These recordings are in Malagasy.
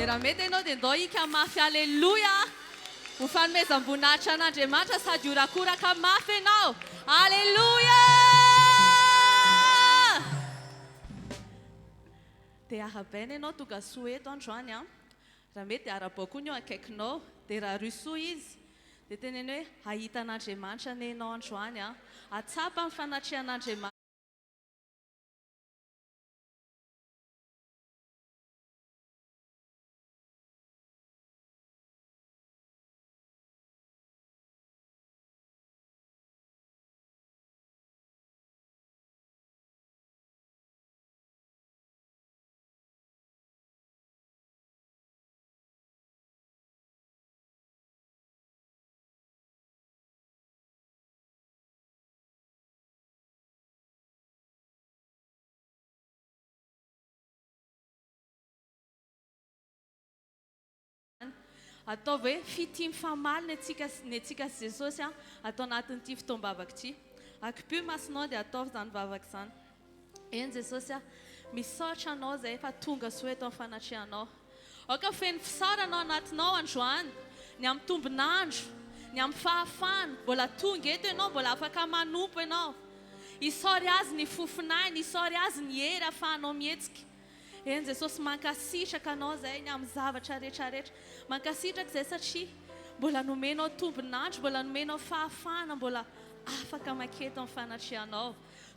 Dia raha mety ianao dia ndao hika mafy Aleloia ho fanomezam-boninahitra an'Andriamanitra sady horakoraka mafy ianao. Aleloia! Dia arahabaina ianao tonga soa eto androany an. Raha mety dia arahabao koa ny eo akaikinao. Dia raha rosoa izy dia teneno hoe hahita an'Andriamanitra anie ianao androany an. Hahatsapa ny fanatrehan'Andriamanitra. Ataovy hoe fitia mifamaly ny antsika ny antsika sy Jesosy an, ato anatin'ity fotoam-bavaka ity. Akipio ny masonao dia ataovy izany vavaka izany. Eny Jesosy a, misaotra Anao izay fa tonga soa eto amin'ny fanatrehanao. Aoka feno fisaorana ao anatinao androany, ny amin'ny tombon'andro, ny amin'ny fahafahana, mbola tonga eto ianao, mbola afaka manompo ianao. Isaory Azy ny fofon'aina, isaory Azy ny hery ahafahanao mihetsika. Eny Jesosy mankasitraka Anao izay ny amin'ny zavatra rehetra rehetra. Mankasitraka izay satria mbola nomenao tombon'andro, mbola nomenao fahafahana, mbola afaka maketo amin'ny fanatrehanao.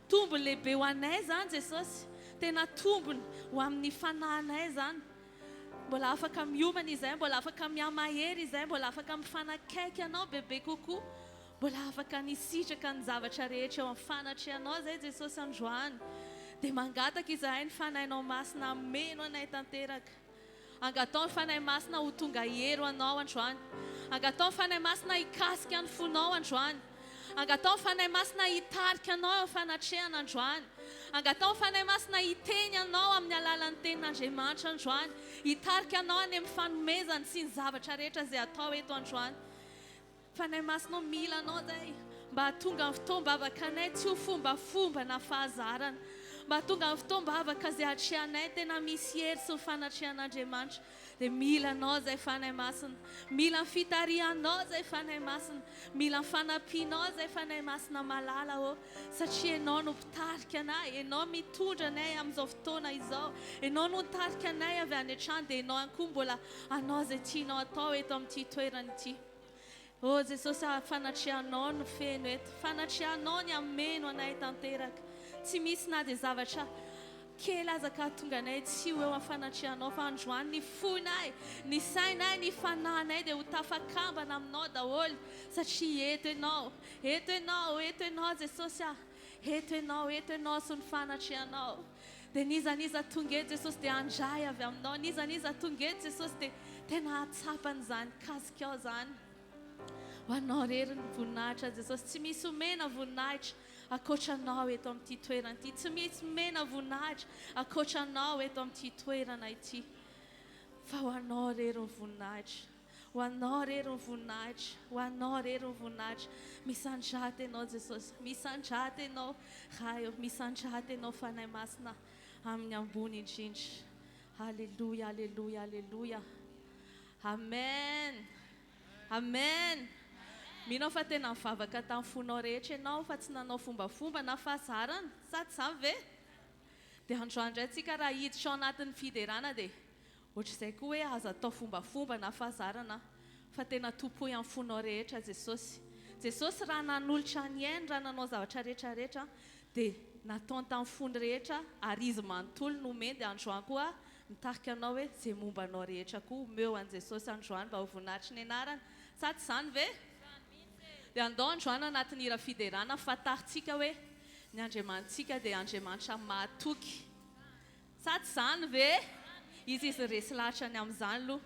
Tombony lehibe ho anay izany Jesosy, tena tombony ho amin'ny fanahinay izany. Mbola afaka miomana izahay, mbola afaka mihamahery izahay, mbola afaka mifanakaiky Anao bebe kokoa, mbola afaka ny hisitraka ny zavatra rehetra eo amin'ny fanatrehanao izay Jesosy androany. Dia mangataka izahay ny Fanahinao Masina hameno anay tanteraka. Angataho ny Fanahy Masina ho tonga hery ho anao androany. Angataho ny Fanahy Masina hikasika ny fonao androany. Angataho ny Fanahy Masina hitarika anao eo amin'ny fanatrehana androany. Angataho ny Fanahy Masina hiteny anao amin'ny alalan'ny Tenin'Andriamanitra androany. Hitarika anao any amin'ny fanomezany sy ny zavatra rehetra izay atao eto androany. Fanahy Masina ô mila anao zahay mba hahatonga ny fotoam-bavaka anay tsy ho fombafomba na fahazarana. Mba hahatonga ny fotoam-bavaka izay atrehanay tena misy hery sy ny fanatrehan'Andriamanitra dia mila anao zahay Fanahy Masina. Mila ny fitarihanao zahay Fanahy Masina. Mila ny fanampianao zahay Fanahy Masina malala ô satria Ianao no mpitarika anay, Ianao mitondra anay amin'izao fotoana izao. Ianao no nitarika anay avy any an-trano dia Ianao ihany koa mbola hanao izay tianao atao eto amin'ity toerana ity. Oh Jesosy ah, fanatrehanao no feno eto, fanatrehanao ny hameno anay tanteraka. Tsy misy na dia zavatra kely aza ka hahatonga anay tsy ho eo amin'ny fanatrehanao fa androany ny fonay, ny sainay, ny fanahinay dia ho tafakambana aminao daholo satria eto Ianao, eto Ianao, eto Ianao Jesosy ah, eto Ianao, eto Ianao sy ny fanatrehanao. Dia n'iza n'iza tonga eto Jesosy dia handray avy aminao, n'iza n'iza tonga eto Jesosy dia tena hahatsapa an'izany kasikao izany. Ho anao irery ny voninahitra Jesosy, tsy misy omena voninahitra ankoatra anao eto amin'ity toerana ity, tsy misy omena voninahitra ankoatra anao eto amin'ity toerana ity, fa ho anao irery ny voninahitra. Ho Anao irery ny voninahitra, ho Anao irery ny voninahitra. Misandrata Ianao Jesosy, misandrata Ianao Ray ô, misandrata Ianao Fanahy Masina amin'ny ambony indrindra. Aleloia, aleloia, aleloia. Amen. Amen. Mino aho fa tena nivavaka tamin'ny fonao rehetra ianao fa tsy nanao fombafomba na fahazarana, sa tsy izany ve? Dia androany indray tsika raha hiditra ao anatin'ny fiderana dia Ohatr'izay koa hoe aza atao fombafomba na fahazarana fa tena tompoy amin'ny fonao rehetra Jesosy. Jesosy raha nanolotra ny ainy, raha nanao zavatra rehetra rehetra dia nataony tamin'ny fony rehetra ary izy manontolo no omeny dia androany koa mitarika anao hoe izay momba anao rehetra koa omeo an'i Jesosy androany mba ho voninahitry ny anarany. Sa tsy izany ve? Dia andao androany anatin'ny hira fiderana fantarintsika hoe ny Andriamanitsika dia Andriamanitra mahatoky. Sa tsy izany ve? Izy izy resy lahatra ny amin'izany aloha.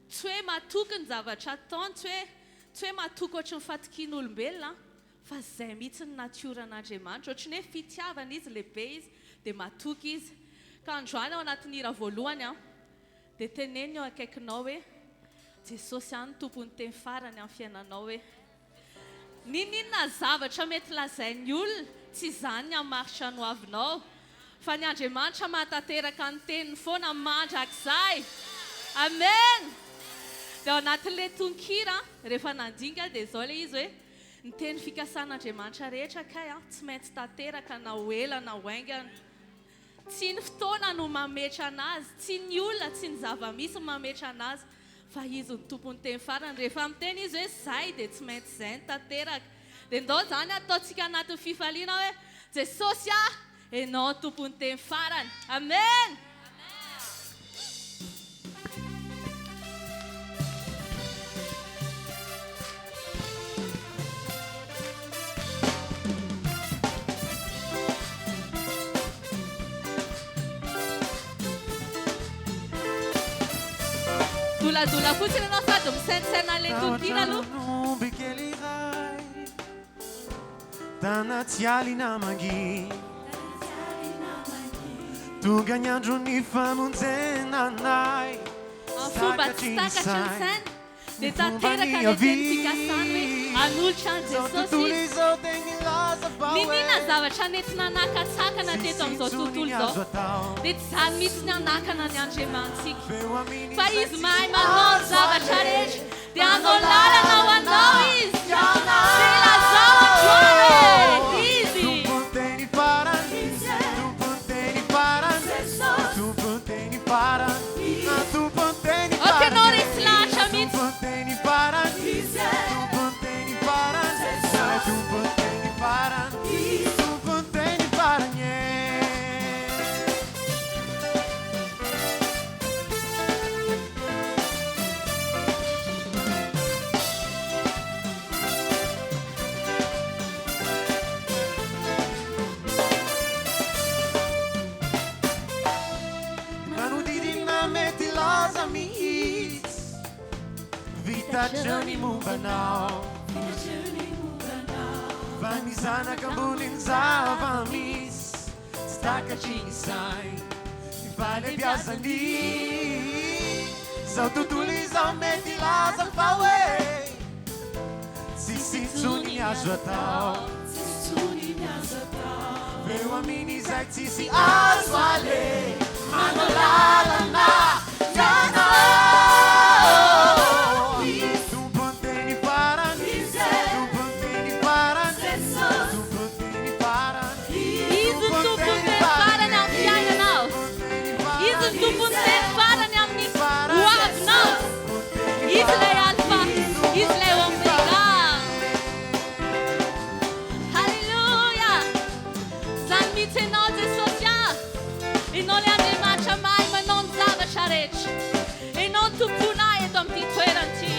Tsy hoe matoky ny zavatra ataony, tsy hoe tsy hoe matoky ohatry ny fatokian'olombelona an, fa izay mihitsy ny natioran'Andriamanitra. Ohatry ny hoe fitiavana izy, lehibe izy, dia matoky izy. Ka androany ao anatin'ny hira voalohany an, Dia teneno eo akaikinao hoe, Jesosy ihany no tompon'ny teny farany amin'ny fiainanao hoe. N'inon'inona zavatra mety lazain'ny olona, tsy izany ny hamaritra ny hoavinao. Fa ny Andriamanitra mahatanteraka ny teniny foana mandrakizay. Amen! Dia ao anatin'ilay tononkira, rehefa nandinika aho dia izao ilay izy hoe, ny teny fikasan'Andriamanitra rehetra kay an, tsy maintsy tanteraka na ho ela na ho haingana. Tsy ny fotoana no mametra anazy, tsy ny olona, tsy ny zava-misy no mametra anazy, fa Izy no tompon'ny teny farany. Rehefa miteny Izy hoe izay dia tsy maintsy izay no tanteraka. Dia ndao izany ataontsika anatin'ny fifaliana hoe, Jesosy ah, Ianao no tompon'ny teny farany. Amen! Doladola fotsiny ianao sady misaintsaina an'ilay tononkira aloha. Omby kely iray tanaty alina mangina Tonga ny andron'ny famonjena anay Amin'ny fomba tsy takatry ny saina dia tanteraka ilay teny fikasany hoe hanolotra an'i Jesosy izy. Niniana ny zavatra nety nanakatsakana teto amin'izao tontolo izao, dia tsy izany mihitsy ny hanakana ny Andriamanitsika. Fa Izy mahay manao ny zavatra rehetra, dia hanao lalana ho anao Izy. Dia lazao androany hoe, Izy. Aoka ianao resy lahatra mihitsy. Manodidina mety hilaza mihitsy Vita hatreo ny momba anao Fa ny zanaka ambonin'ny zava-misy Tsy takatry ny saina ny fahalebiazany Izao tontolo izao mety hilaza fa hoe Tsisy intsony ny azo atao Feo amin'izay tsisy azo aleha Manao lalana ianao Tompon'ny teny farany Tompon'ny teny farany Tompon'ny teny farany Izy no tompon'ny teny farany amin'ny fiainanao. Izy no tompon'ny teny farany amin'ny hoavinao. Izy ilay Alpha, Izy ilay Omega. Haleloia! Izany mihitsy Ianao Jesosy ah! Ianao ilay Andriamanitra mahay manao ny zavatra rehetra. Ianao no tomponay eto amin'ity toerana ity.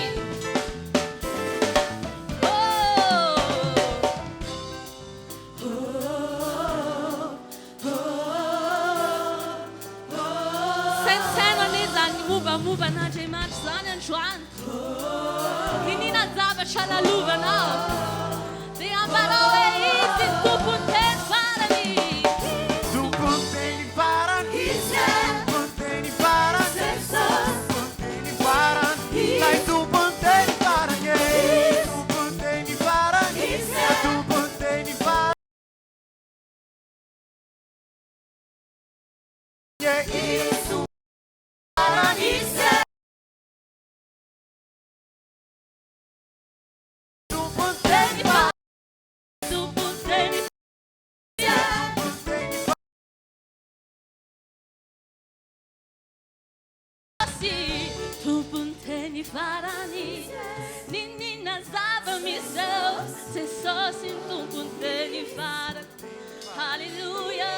Oh! Saintsaino anie izany mombamomba an'Andriamanitra izany androany. Niniana zavatra lalovanao, dia ambarao hoe Izy ny Tompon'ny teny farany. Tompon'ny teny farany, Tompon'ny teny farany, Tompon'ny teny farany, Ilay Tompon'ny teny farany e, Tompon'ny teny farany, Tompon'ny teny farany e, Izy farany, Tompon'ny teny farany. Tompon'ny teny Tompon'ny teny farany, N'inon'inona zava-miseho, Jesosy ny Tompon'ny teny farany. Haleloia!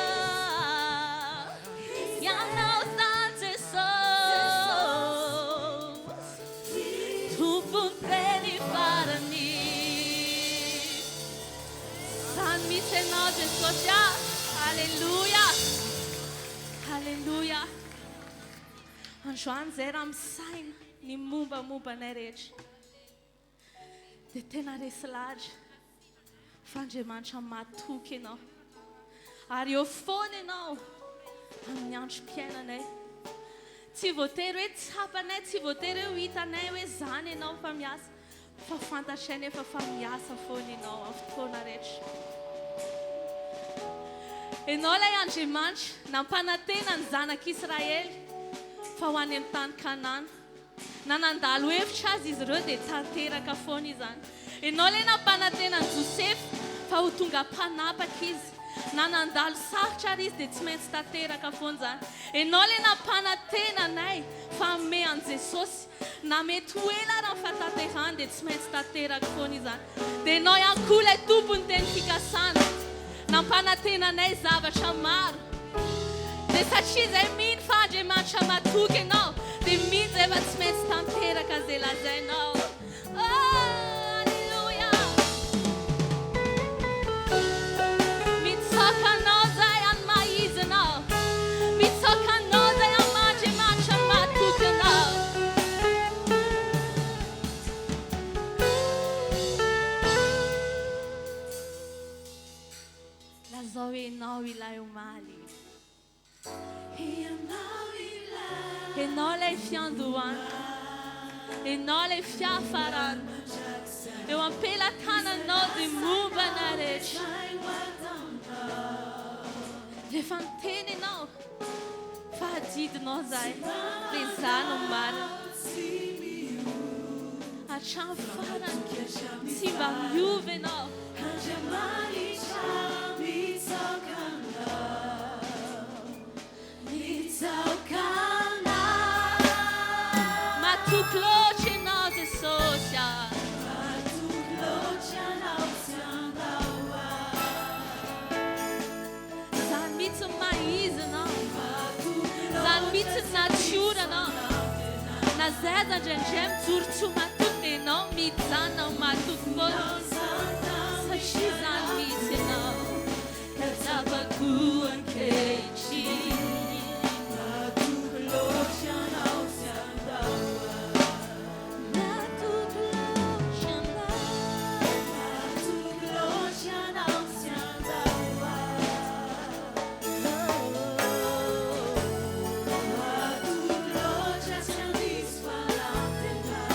Ianao izany Jesosy, Tompon'ny teny farany. Izany mihitsy Ianao Jesosy ah! Haleloia! Haleloia! Androany izay raha misaina ny mombamomba anay rehetra dia tena resy lahatra fa Andriamanitra matoky ianao ary eo foana ianao amin'ny androm-piainanay. Tsy voatery hoe tsapanay, tsy voatery hoe ho hitanay hoe izany ianao fa miasa, fa fantatray nefa fa miasa foana ianao amin'ny fotoana rehetra. Ianao ilay Andriamanitra nampanantena ny zanak'Israely. fa ho any amin'ny tany Kanana. Na nandalo hevitra aza izy ireo dia tanteraka foana izany. Ianao ilay nampanantena an'i Josefa fa ho tonga mpanapaka izy. Na nandalo sarotra ary izy dia tsy maintsy tanteraka foana izany. Ianao ilay nampanantena anay fa hanome an'i Jesosy. Na mety ho ela ary ny fahatanterahany dia tsy maintsy tanteraka foana izany. Dia ianao ihany koa ilay Tompon'ny teny fikasana. Nampanantena anay zavatra maro. Dia satria izay mino fa Andriamanitra matoky ianao, dia mino izay fa tsy maintsy tanteraka izay lazainao. Oh, Alléluia! Mitsaoka anao izay any maha izy anao. Mitsaoka anao izay any maha Andriamanitra matoky anao. Lazao ianao ilay omaly. Ianao ilay fiandohana. Ianao ilay fiafarana. Eo am-pelatananao dia momba anay rehetra. Rehefa niteny ianao fa adidinao izahay, dia izaho no marina. Hatramin'ny farany, tsy mba miova ianao. Andriamanitra mitsaoka anao, mitsaoka anao. Matoky loatra ianao Jesosy a. Matoky loatra ianao tsy handao ahy. Izany mihitsy ny maha izy anao. Matoky Izany loatra mihitsy ny tsy natiora anao. handiso Na zay aza indraindray mijoro tsy ho matoky dia ianao mijanona ho matoky foana. Satria izany mihitsy ianao. Ka tsapako ankehitriny. Matoky loatra ianao tsy handao ahy. Matoky loatra ianao. Matoky loatra ianao tsy handao ahy. Matoky loatra tsy handiso fanantenana.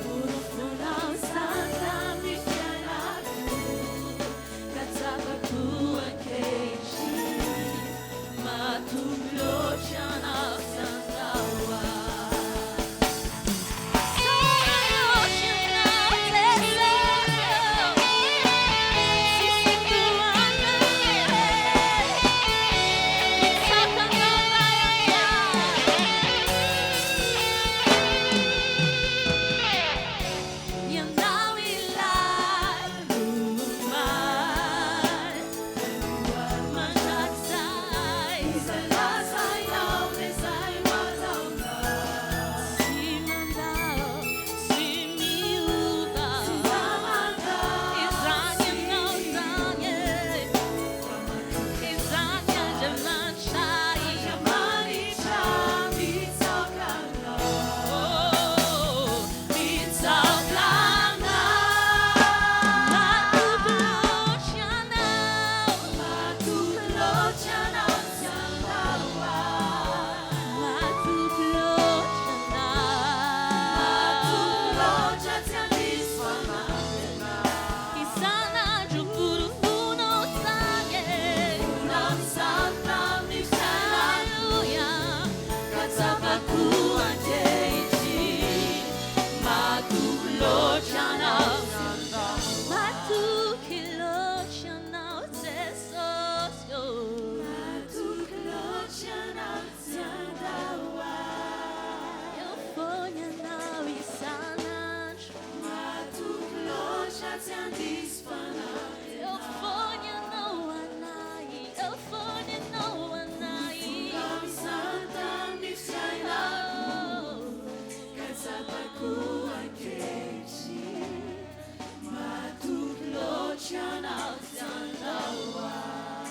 Porofonao izany Amin'ny fiainako ka tsapako ankehitriny. Matoky loatra ianao tsy handao ahy. Matoky loatra ianao Jesosy. Tsisy toa anao. Mitsaoka anao Ray Ianao ilay omaly mandrakizay. Izay lazainao dia izay ho ataonao. Tsy mandao, tsy miova. Tsy mba mandao, Izany ianao izany e. Izany Andriamanitra. Andriamanitra mitsaoka anao. Oh, mitsaoka anao. Matoky loatra ianao. Matoky loatra ianao tsy handao ahy. Matoky loatra Matoky ianao. loatra tsy handiso fanantenana. Isan'andro porofonao izany e. Porofonao izany tamin'ny fiainako. Alléluia. Ka tsapako ankehitriny. Matoky loatra ianao tsy handao. Matoky loatra ianao Jesosy ô. Matoky loatra ianao tsy handao ahy. Eo foana ianao isan'andro. Matoky loatra tsy handiso fanantenana. Eo foana ianao anay. Eo foana ianao anay. Porofonao izany tamin'ny fiainako. Ka tsapako ankehitriny. Matoky loatra ianao tsy handao ahy.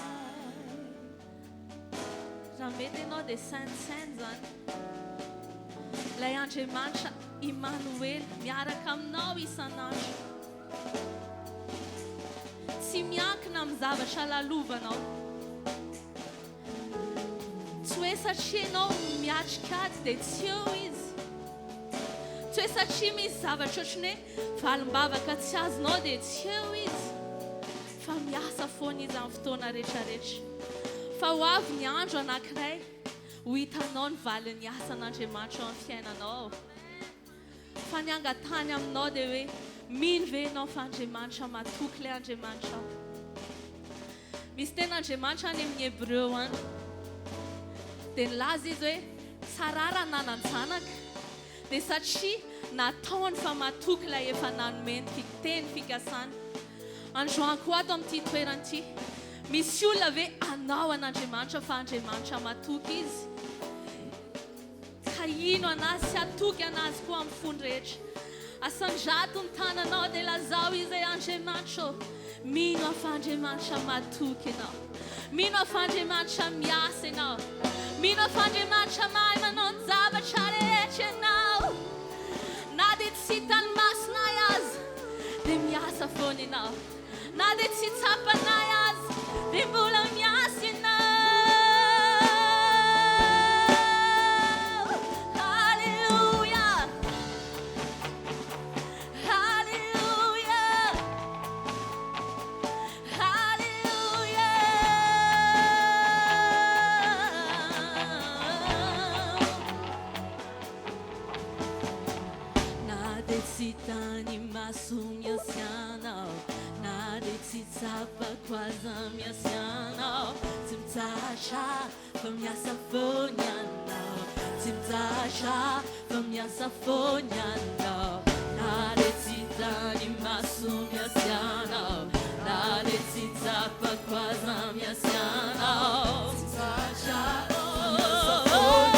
Raha mety ianao dia saintsaino izany. Ilay Andriamanitra Imanoela miaraka aminao isan'andro. Tsy miankina amin'ny zavatra lalovanao. Tsy hoe satria ianao miatrika ady dia tsy eo izy. Tsy hoe satria misy zavatra ohatran'ny hoe valim-bavaka tsy azonao dia tsy eo izy. Fa miasa foana izy amin'ny fotoana rehetrarehetra. Fa ho avy ny andro anankiray ho hitanao ny valin'ny asan'Andriamanitra eo amin'ny fiainanao. Fa ny angatahany aminao dia hoe, mino ve ianao fa Andriamanitra matoky ilay Andriamanitrao? Misy tena Andriamanitra any amin'ny Hebreo any. Dia nilaza izy hoe, Tsara raha nanan-janaka. Dia satria nataony fa matoky ilay efa nanome ny teny fikasana. Androany koa ato amin'ity toerana ity, misy olona ve hanao an'Andriamanitra fa Andriamanitra matoky izy? Ka hino an'Azy sy hatoky an'Azy koa amin'ny fony rehetra. Asandrato ny tananao dia lazao Izy hoe, Andriamanitra ô, mino aho fa Andriamanitra matoky Ianao. Mino aho fa Andriamanitra miasa Ianao. Mino aho fa Andriamanitra mahay manao ny zavatra rehetra Ianao. Na dia tsy hitan'ny masonay aza, dia miasa foana Ianao. Na dia tsy tsapanay aza, dia mbola miasa Ianao. Haleloia! Haleloia! Haleloia! Na dia tsy hitan'ny maso miasianao, na dia tsy tsapako aza miasianao, tsy mitsahatra fa miasa foana ianao, tsy mitsahatra fa miasa foana ianao. Na dia tsy hitan'ny maso miasianao, na dia tsy tsapako aza miasianao, tsy mitsahatra fa miasa foana.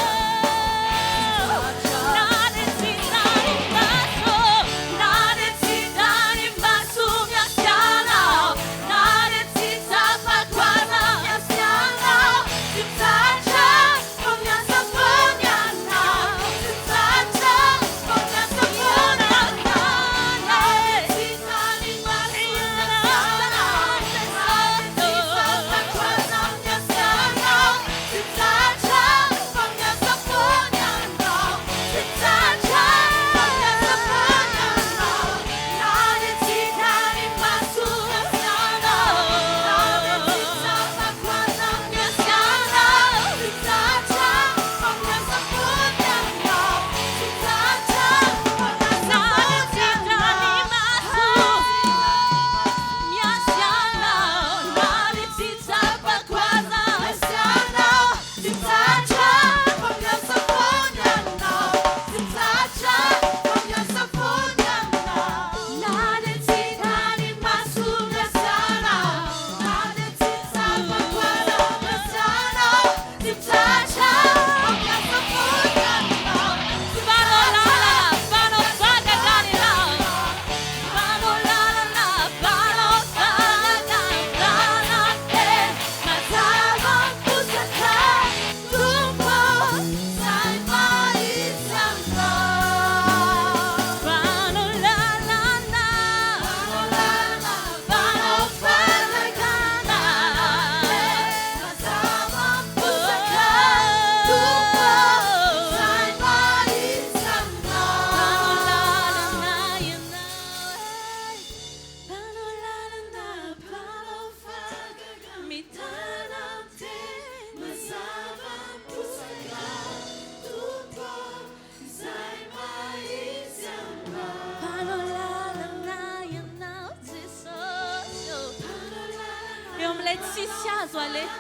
Eo amin'ilay tsisy azo aleha,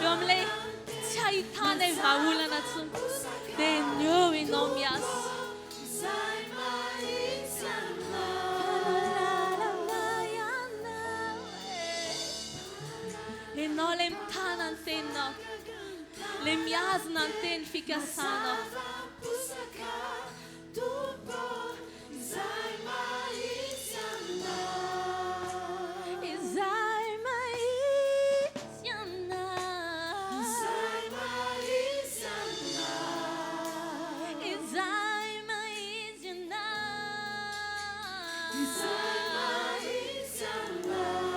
eo amin'ilay tsy ahitanay vahaolana intsony, dia ny eo ianao miasa. Ianao ilay mitana ny teninao, ilay mihazona ny teny fikasanao. Izay mahitsy anao. Izay mahitsy anao. Izay mahitsy anao. Izay mahitsy anao.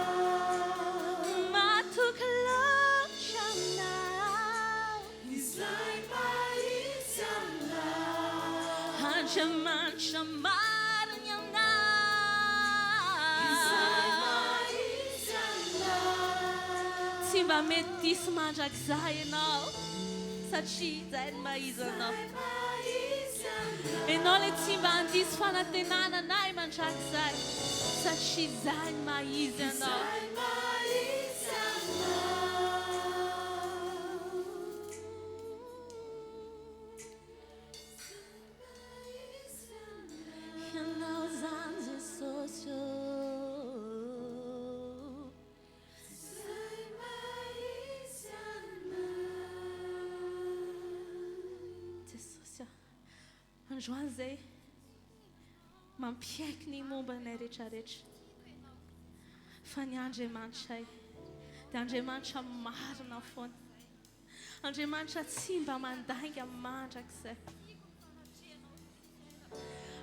Matoky loatra aminao. Izay mahitsy aminao. Andriamanitra marina aminao. Izay mahitsy aminao. Tsy Tsy mba mety diso mandrakizay Ianao, satria izay no maha izy Anao. Ianao ilay tsy mba handiso fanantenana anay mandrakizay, satria izay no maha izy Anao. Ianao izany Jesosy ô. Jesosy a, androany izay mampiaiky ny momba anay rehetrarehetra fa ny Andriamanitray dia Andriamanitra marina foana. Andriamanitra tsy mba mandainga mandrakizay.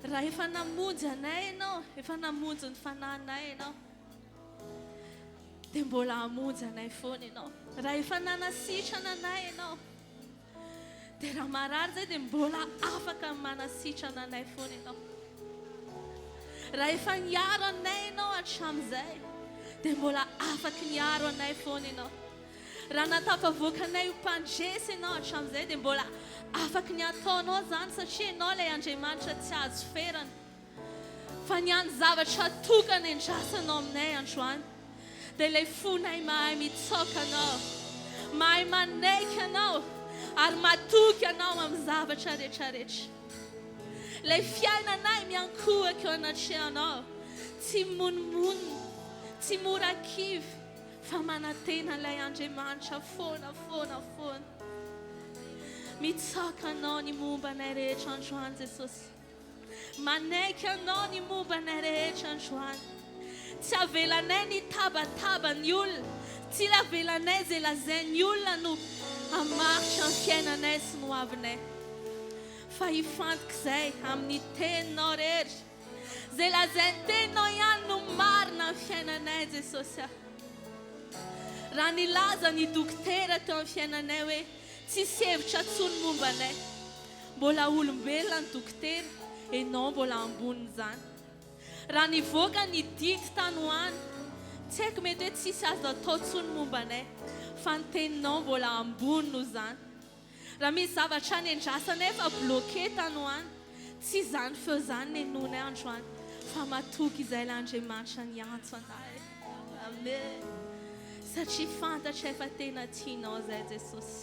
Raha efa namonjy anay Ianao, efa namonjy ny fanahinay Ianao, dia mbola hamonjy anay foana Ianao. Raha efa nanasitrana anay Ianao, dia raha marary izay dia mbola afaka manasitrana anay foana Ianao. Raha efa niaro anay Ianao hatramin'izay, dia mbola afaky niaro anay foana Ianao. Raha nahatafavoaka anay ho mpandresy Ianao hatramin'izay dia mbola afaky ny hataonao izany satria Ianao ilay Andriamanitra tsy azo ferana. Fa ny hany zavatra tokana endrasanao aminay androany dia ilay fonay mahay mitsaoka Anao, mahay manaiky Anao ary matoky Anao amin'ny zavatra rehetrarehetra. Ilay fiainanay miankohoka eo anatrehanao, tsy mimonomonona, tsy mora kivy, Fa manantena ilay Andriamanitra foana foana foana. Mitsaoka Anao ny momba anay rehetra androany Jesosy. Manaiky Anao ny momba anay rehetra androany. Tsy avelanay ny tabataba ny olona, tsy avelanay izay lazain'ny olona no hamaritra ny fiainanay sy ny hoavinay. Fa hifantoka izay amin'ny teninao rery. Zay lazainy teninao ihany no marina amin'ny fiainanay Jesosy ah. Raha nilaza ny dokotera teo amin'ny fiainanay hoe tsisy hevitra tsony momba anay. Mbola olombelona ny dokotera, enao mbola ambonin'izany. Raha nivoaka ny didy tany ho any, tsy haiko mety hoe tsisy azo atao tsony momba anay, fa ny teninao mbola ambony noho izany. Raha misy zavatra nendrasanay efa bloqué tany ho any, tsy izany feo izany nenoinay androany fa matoky izay ilay Andriamanitra niantso anay. Amen. Satria fantatray fa tena tianao izay Jesosy.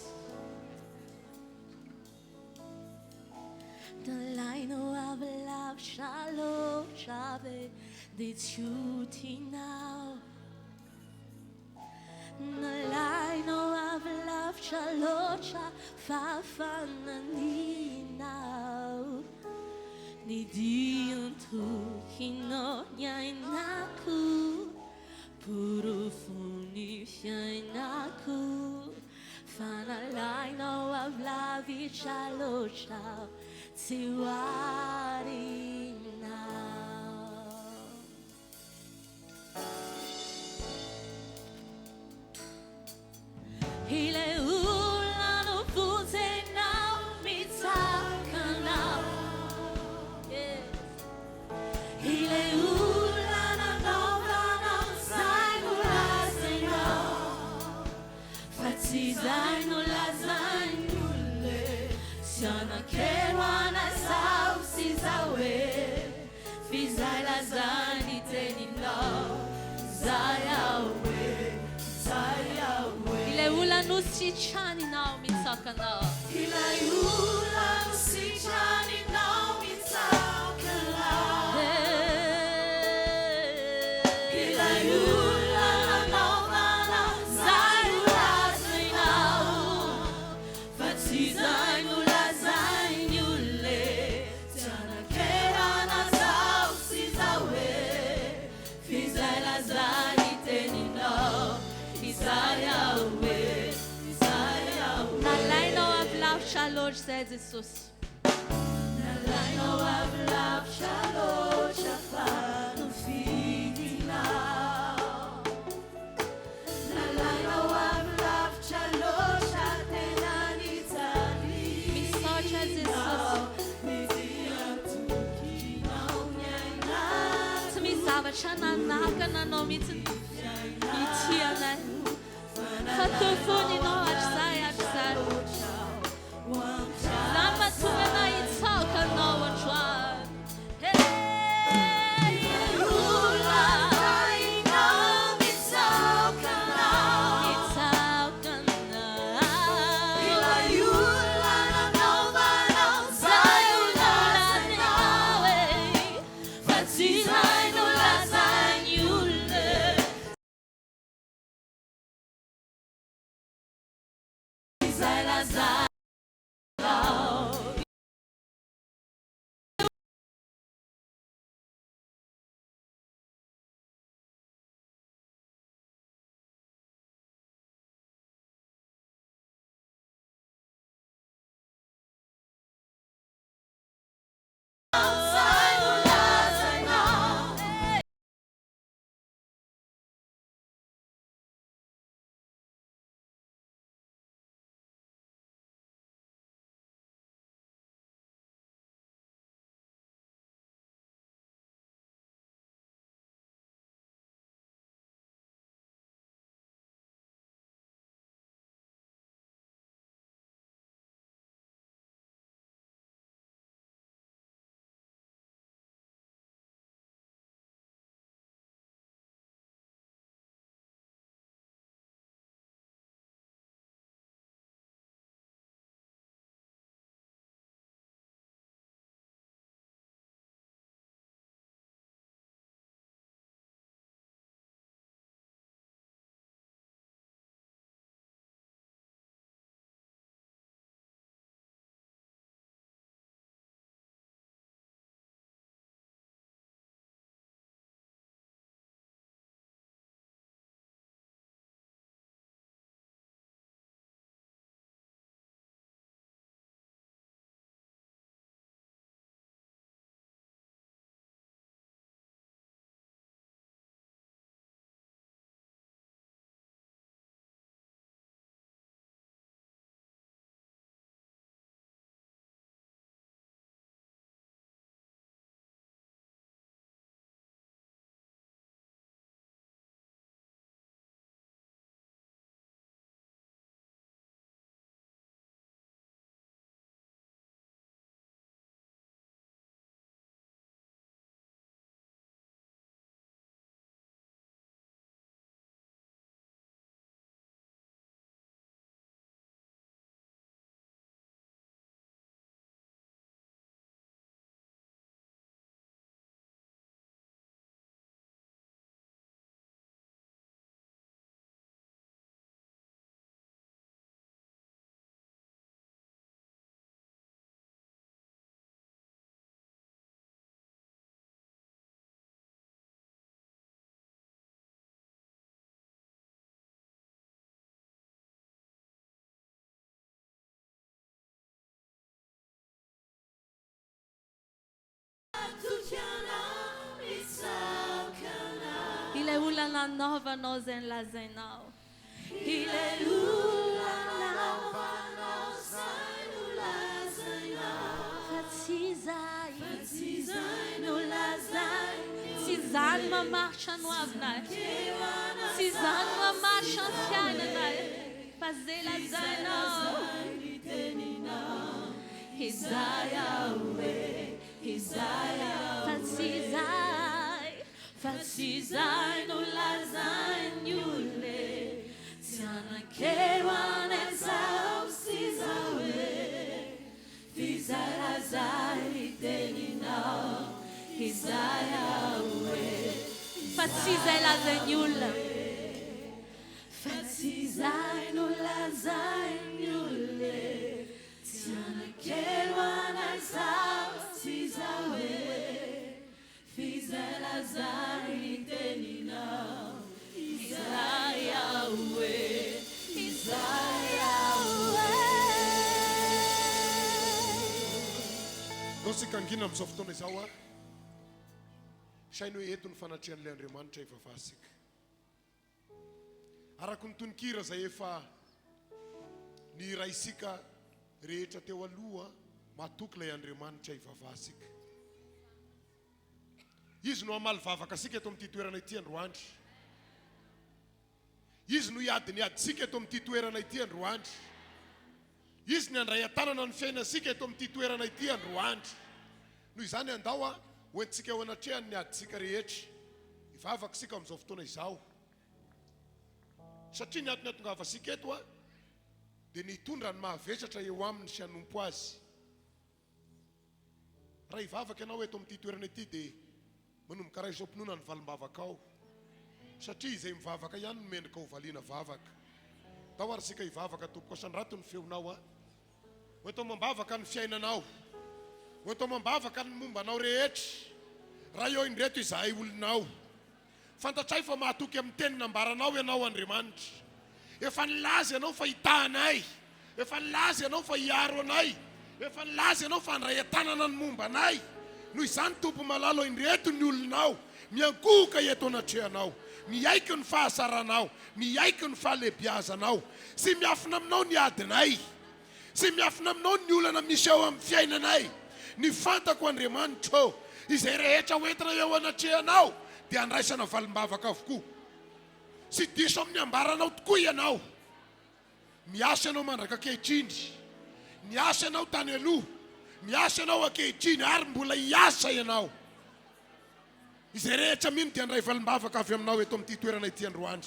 Nalainao avy lavitra loatra ve dia tsy ho tianao. Nalainao avy lavitra loatra fa fananina Ny dian-tokinao niainako Porofon'ny fiainako Fa nalainao avy lavitra loatra Tsy ho arinao. Ilay olona novonjenao mitsaka anao. Ilay olona nanaovanao izay nolazainao fa tsy izay nolazain'ny olona e. Tsy hanan-kery ho anay izaho sy izaho e. F'izay lazain'ny teninao, zay aho e, zay aho e. Ilay olona nositraninao mitsaoka anao. Ilay olona nositraninao mitsaoka anao. Ilay olona nanaovanao zay nolazainao fa tsy izay nolazain'ny olona e. Tsy anakerana zaho sy zaho e F'izay lazan'ny teninao Izay aho e, izay aho e. Nalainao avy lavitra loatra izay Jesosy. Nalainao avy lavitra loatra fa nofidinao. Nalainao avy lavitra loatra tena nijalianao. Misaotra Jesosy. Ny dian-tokinao niainako. Tsy misy zavatra nanakana anao mihitsy ity anay. Fa Teo foana ianao hatrizay hatrizay. Izany mahatonga anay hitsaoka anao androany. Hey, ilay olona mitsaoka anao. Mitsaoka anao. Ilay olona nanaovanao izay ho lazainao e. Fa tsy izay no lazain'ny olona e. Izay lazainao. Izay no lazainao. Ilay olona nanaovanao izay nolazainao. Ilay olona nanaovanao izay nolazainao. Fa tsy izay nolazainy. Tsy izany mamaritra ny hoavinay. Tsy izany mamaritra ny fiainanay. Fa izay lazainao. Izay aho e, izay aho. Fa tsy izay, fa tsy izay no lazain'ny olona e. Tsy hanan-kery ho anay izaho sy izaho e. F'izay lazain'ny teninao, izay aho e. Fa tsy izay lazain'ny olona. Fa tsy izay no lazain'ny olona e. Tsy hanan-kery ho anay izaho sy izaho e. F'izay lazain'ny teninao, izay aho e, izay aho e. Ndao isika hangina amin'izao fotoana izao ary saino hoe eto ny fanatrehan'ilay Andriamanitra ivavahantsika. Araka ny tononkira izay efa nihiraisika rehetra teo aloha, matoky ilay Andriamanitra ivavahasika. Izy no hamaly vavaka asika eto amin'ity toerana ity androany. Izy no hiady ny adintsika eto amin'ity toerana ity androany. Izy ny handray an-tanana ny fiainantsika eto amin'ity toerana ity androany. Noho izany andao a, ho entintsika eo anatrehany ny adintsika rehetra. Hivavaka isika amin'izao fotoana izao. Satria ny antony hatongavantsika eto a, dia ny hitondra ny mahavesatra eo aminy sy hanompo azy. Raha hivavaka ianao eto amin'ity toerana ity dia manomboka raiso am-pinoana ny valim-bavakao. Satria izay mivavaka ihany no mendrika ho valiana vavaka. Ndao ary isika hivavaka tompoko, asandrato ny feonao a. Hoento amam-bavaka ny fiainanao. Hoento amam-bavaka ny momba anao rehetra. Ray ô indreto izahay olonao. Fantatray fa mahatoky amin'ny teny nambaranao Ianao Andriamanitra. Efa nilaza Ianao fa hitaha anay. Efa nilaza Ianao fa hiaro anay. Efa nilaza Ianao fa handray an-tanana ny momba anay. Noho izany Tompo malala ô indreto ny olonao miankohoka eto anatrehanao, miaiky ny fahasaranao, miaiky ny fahalehibiazanao. Tsy miafina aminao ny adinay. Tsy miafina aminao ny olana misy eo amin'ny fiainanay. Ny fantako Andriamanitra ô, izay rehetra ho entina eo anatrehanao dia andraisana valim-bavaka avokoa. Tsy diso amin'ny ambaranao tokoa Ianao. Miasa Ianao mandraka ankehitriny. Niasa Ianao tany aloha. Miasa Ianao ankehitriny ary mbola hiasa Ianao. Izay rehetra mino dia handray valim-bavaka avy aminao eto amin'ity toerana ity androany.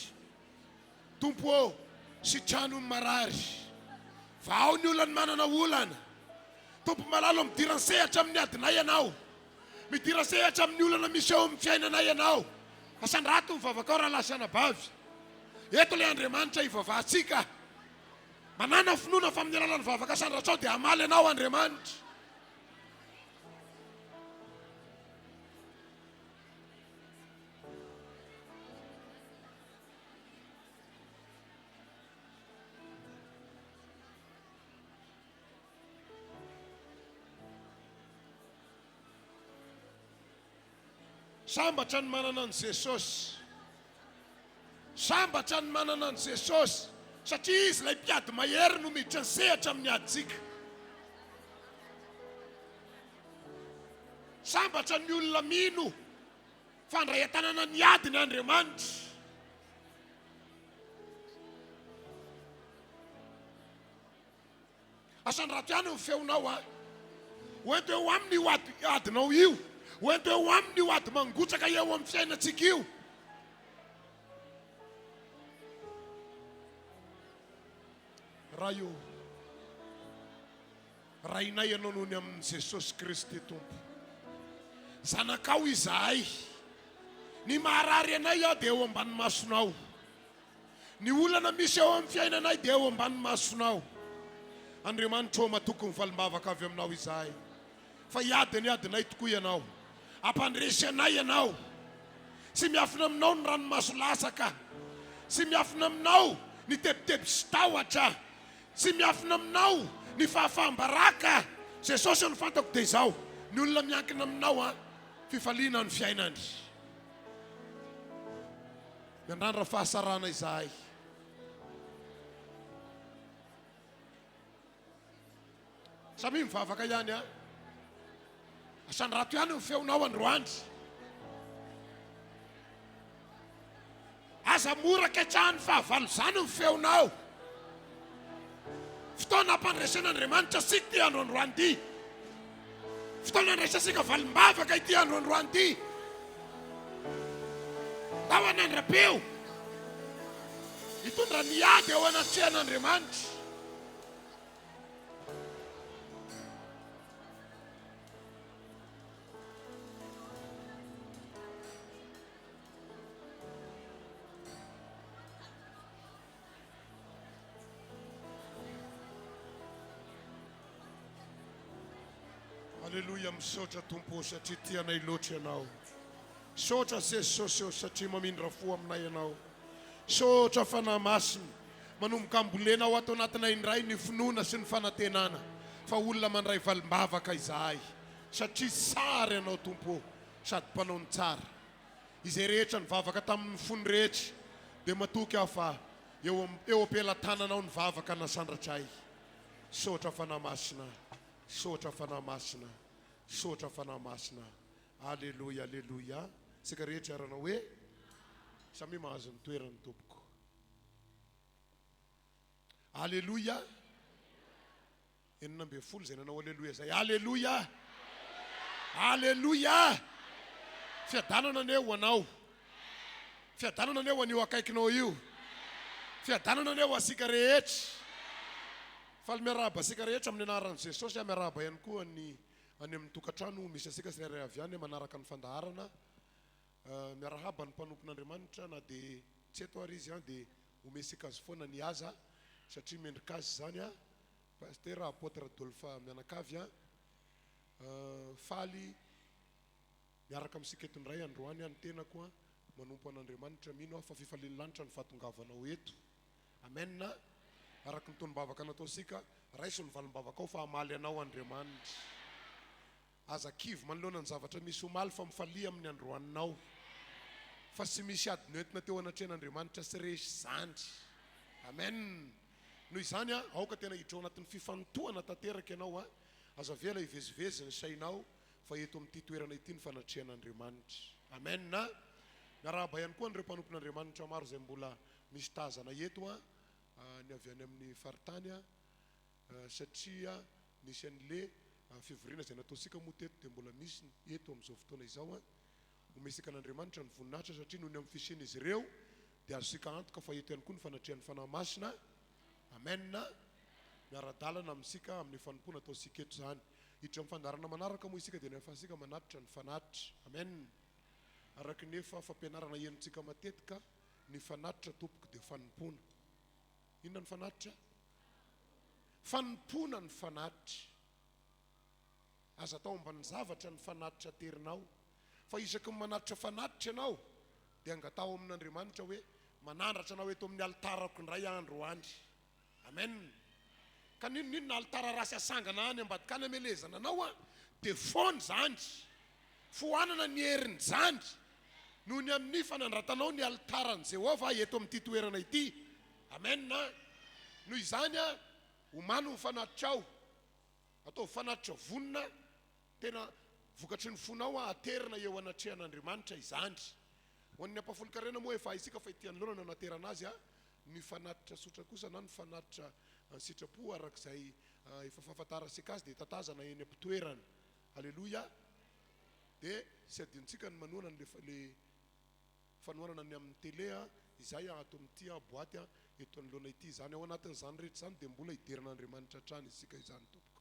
Tompo ô, sitrano ny marary. Vahao ny olan'ny manana olana. Tompo malala ô, midira an-sehatra amin'ny adinay Ianao. Midira an-sehatra amin'ny olana misy eo amin'ny fiainanay Ianao. Asandrato ny vavakao rahalahy sy anabavy. Eto ilay Andriamanitra ivavahantsika. Manàna finoana fa amin'ny alalan'ny vavaka asandratrao dia hamaly anao Andriamanitra. Sambatra ny manana an'i Jesosy. Sambatra ny manana an'i Jesosy satria Izy ilay mpiady mahery no miditra an-sehatra amin'ny adintsika. Sambatra ny olona mino fa handray an-tanana ny adiny Andriamanitra. Asandrato ihany ny feonao an. Hoento eo aminy io ady adinao io. Hoento eo aminy io ady mangotraka eo amin'ny fiainantsika io. Ray o, Rainay Ianao noho ny amin'i Jesosy Kristy Tompo. Zanakao izahay. Ny maharary anay aho dia eo ambany masonao. Ny olana misy eo amin'ny fiainanay dia eo ambany masonao. Andriamanitra ô, matoky ny valim-bavaka avy aminao izahay, fa hiady ny adinay tokoa Ianao. Hampandresy anay Ianao. Tsy miafina aminao ny ranomaso latsaka. Tsy miafina aminao ny tebiteby sy tahotra. Tsy miafina aminao ny fahafaham-baraka. Jesosy ô, ny fantako dia izao, ny olona miankina aminao an, fifaliana ny fiainany. Miandrandra fahasarana izahay. Samia mivavaka ihany an. Asandrato ihany ny feonao androany. Aza mora ketsahan'ny fahavalo izany ny feonao. Fotoana hampandresen'Andriamanitra antsika ity andro androany ity. Fotoana andraisantsika valim-bavaka ity andro androany ity. Tao anandra-peo hitondra ny ady eo anatrehan'Andriamanitra. Aleloia misaotra Tompo ô satria tia anay loatra Ianao. Misaotra Jesosy ô satria mamindra fo aminay Ianao. Misaotra Fanahy Masina manomboka ambolena ao ato anatinay indray ny finoana sy ny fanantenana fa olona mandray valim-bavaka izahay satria tsara Ianao Tompo ô sady mpanao ny tsara. Izay rehetra nivavaka tamin'ny fony rehetra dia matoky aho fa eo eo am-pelatananao ny vavaka nasandratray. Misaotra Fanahy Masina, misaotra Fanahy Masina, misaotra Fanahy Masina. Aleloia, aleloia. Isika rehetra hiara-hanao hoe, Samia mahazo ny toerany tompoko. Aleloia! 16 izay nanao aleloia izay. Aleloia! Aleloia! Fiadanana anie ho anao. Fiadanana anie ho an'io akaikinao io. Fiadanana anie ho antsika rehetra. Faly miarahaba antsika rehetra amin'ny anaran'i Jesosy aho. Miarahaba ihany koa ny any amin'ny tokantrano misy antsika tsirairay avy any manaraka ny fandaharana. Miarahaba ny mpanompon'Andriamanitra na dia tsy eto ary izy dia omesika azy foana ny aza satria mendrika azy izany. Pasitera Apôtre Dolpha mianakavy an! Faly miaraka amintsika eto indray androany aho ny tenako an! Manompo an'Andriamanitra, mino aho fa fifalian'ny lanitra ny fahatongavanao eto. Amen! Araka ny tonom-bavaka nataontsika, raiso ny valim-bavakao fa hamaly anao Andriamanitra. Aza kivy manoloana ny zavatra misy omaly fa mifalia amin'ny androaninao. Fa tsy misy ady noentina teo anatrehan'Andriamanitra sy resy izany. Amen. Noho izany aoka tena hiditra ao anatin'ny fifantohana tanteraka ianao. Aza avela hivezivezy ny sainao fa eto amin'ity toerana ity ny fanatrehan'Andriamanitra. Amen. Miarahaba ihany koa an'ireo mpanompon'Andriamanitra maro izay mbola misy tazana eto, ny avy any amin'ny faritany. Satria nisy an'le fivoriana izay nataontsika moa teto dia mbola misy eto amin'izao fotoana izao an. Omesika an'Andriamanitra ny voninahitra satria noho ny amin'ny fisian'izy ireo dia azontsika antoka fa eto ihany koa ny fanatrehan'ny Fanahy Masina. Amen. Miara-dalana amintsika amin'ny fanompoana ataontsika eto izany. Hiditra amin'ny fandaharana manaraka moa isika dia ny ahafahantsika manatitra ny fanatitra. Amen. Araka ny efa fampianarana henontsika matetika, ny fanatitra tompoko dia fanompoana. Inona ny fanatitra? Fanompoana ny fanatitra. Aza atao ambanin'ny zavatra ny fanatitra aterinao. Fa isaky ny manatitra fanatitra ianao, dia angataho amin'Andriamanitra hoe, Manandratra anao eto amin'ny alitarako indray aho androany. Amen. Ka n'inon'inona alitara ratsy asangana any ambadika any amelezana anao an, dia foana izany. Foanana ny herin'izany noho ny amin'ny fanandratanao ny alitaran'i Jehovah eto amin'ity toerana ity. Amen. Noho izany, omano ny fanatitrao. Ataovy fanatitra vonona, tena vokatry ny fonao, aterina eo anatrehan'Andriamanitra izany. Ho an'ny ampahafolon-karena moa efa haintsika fa ety anoloana no anaterana azy. Ny fanatitra tsotra kosa na ny fanatitra an-sitrapo araka izay efa fahafantarantsika azy dia tatazana eny am-pitoerana. Aleloia! Dia tsy adinontsika ny manohana an'le le fanohanana ny amin'ny télé a, izay ato amin'ity a boaty a eto anoloana ity izany. Ao anatin'izany rehetra izany dia mbola hidera an'Andriamanitra hatrany isika izany tompoko.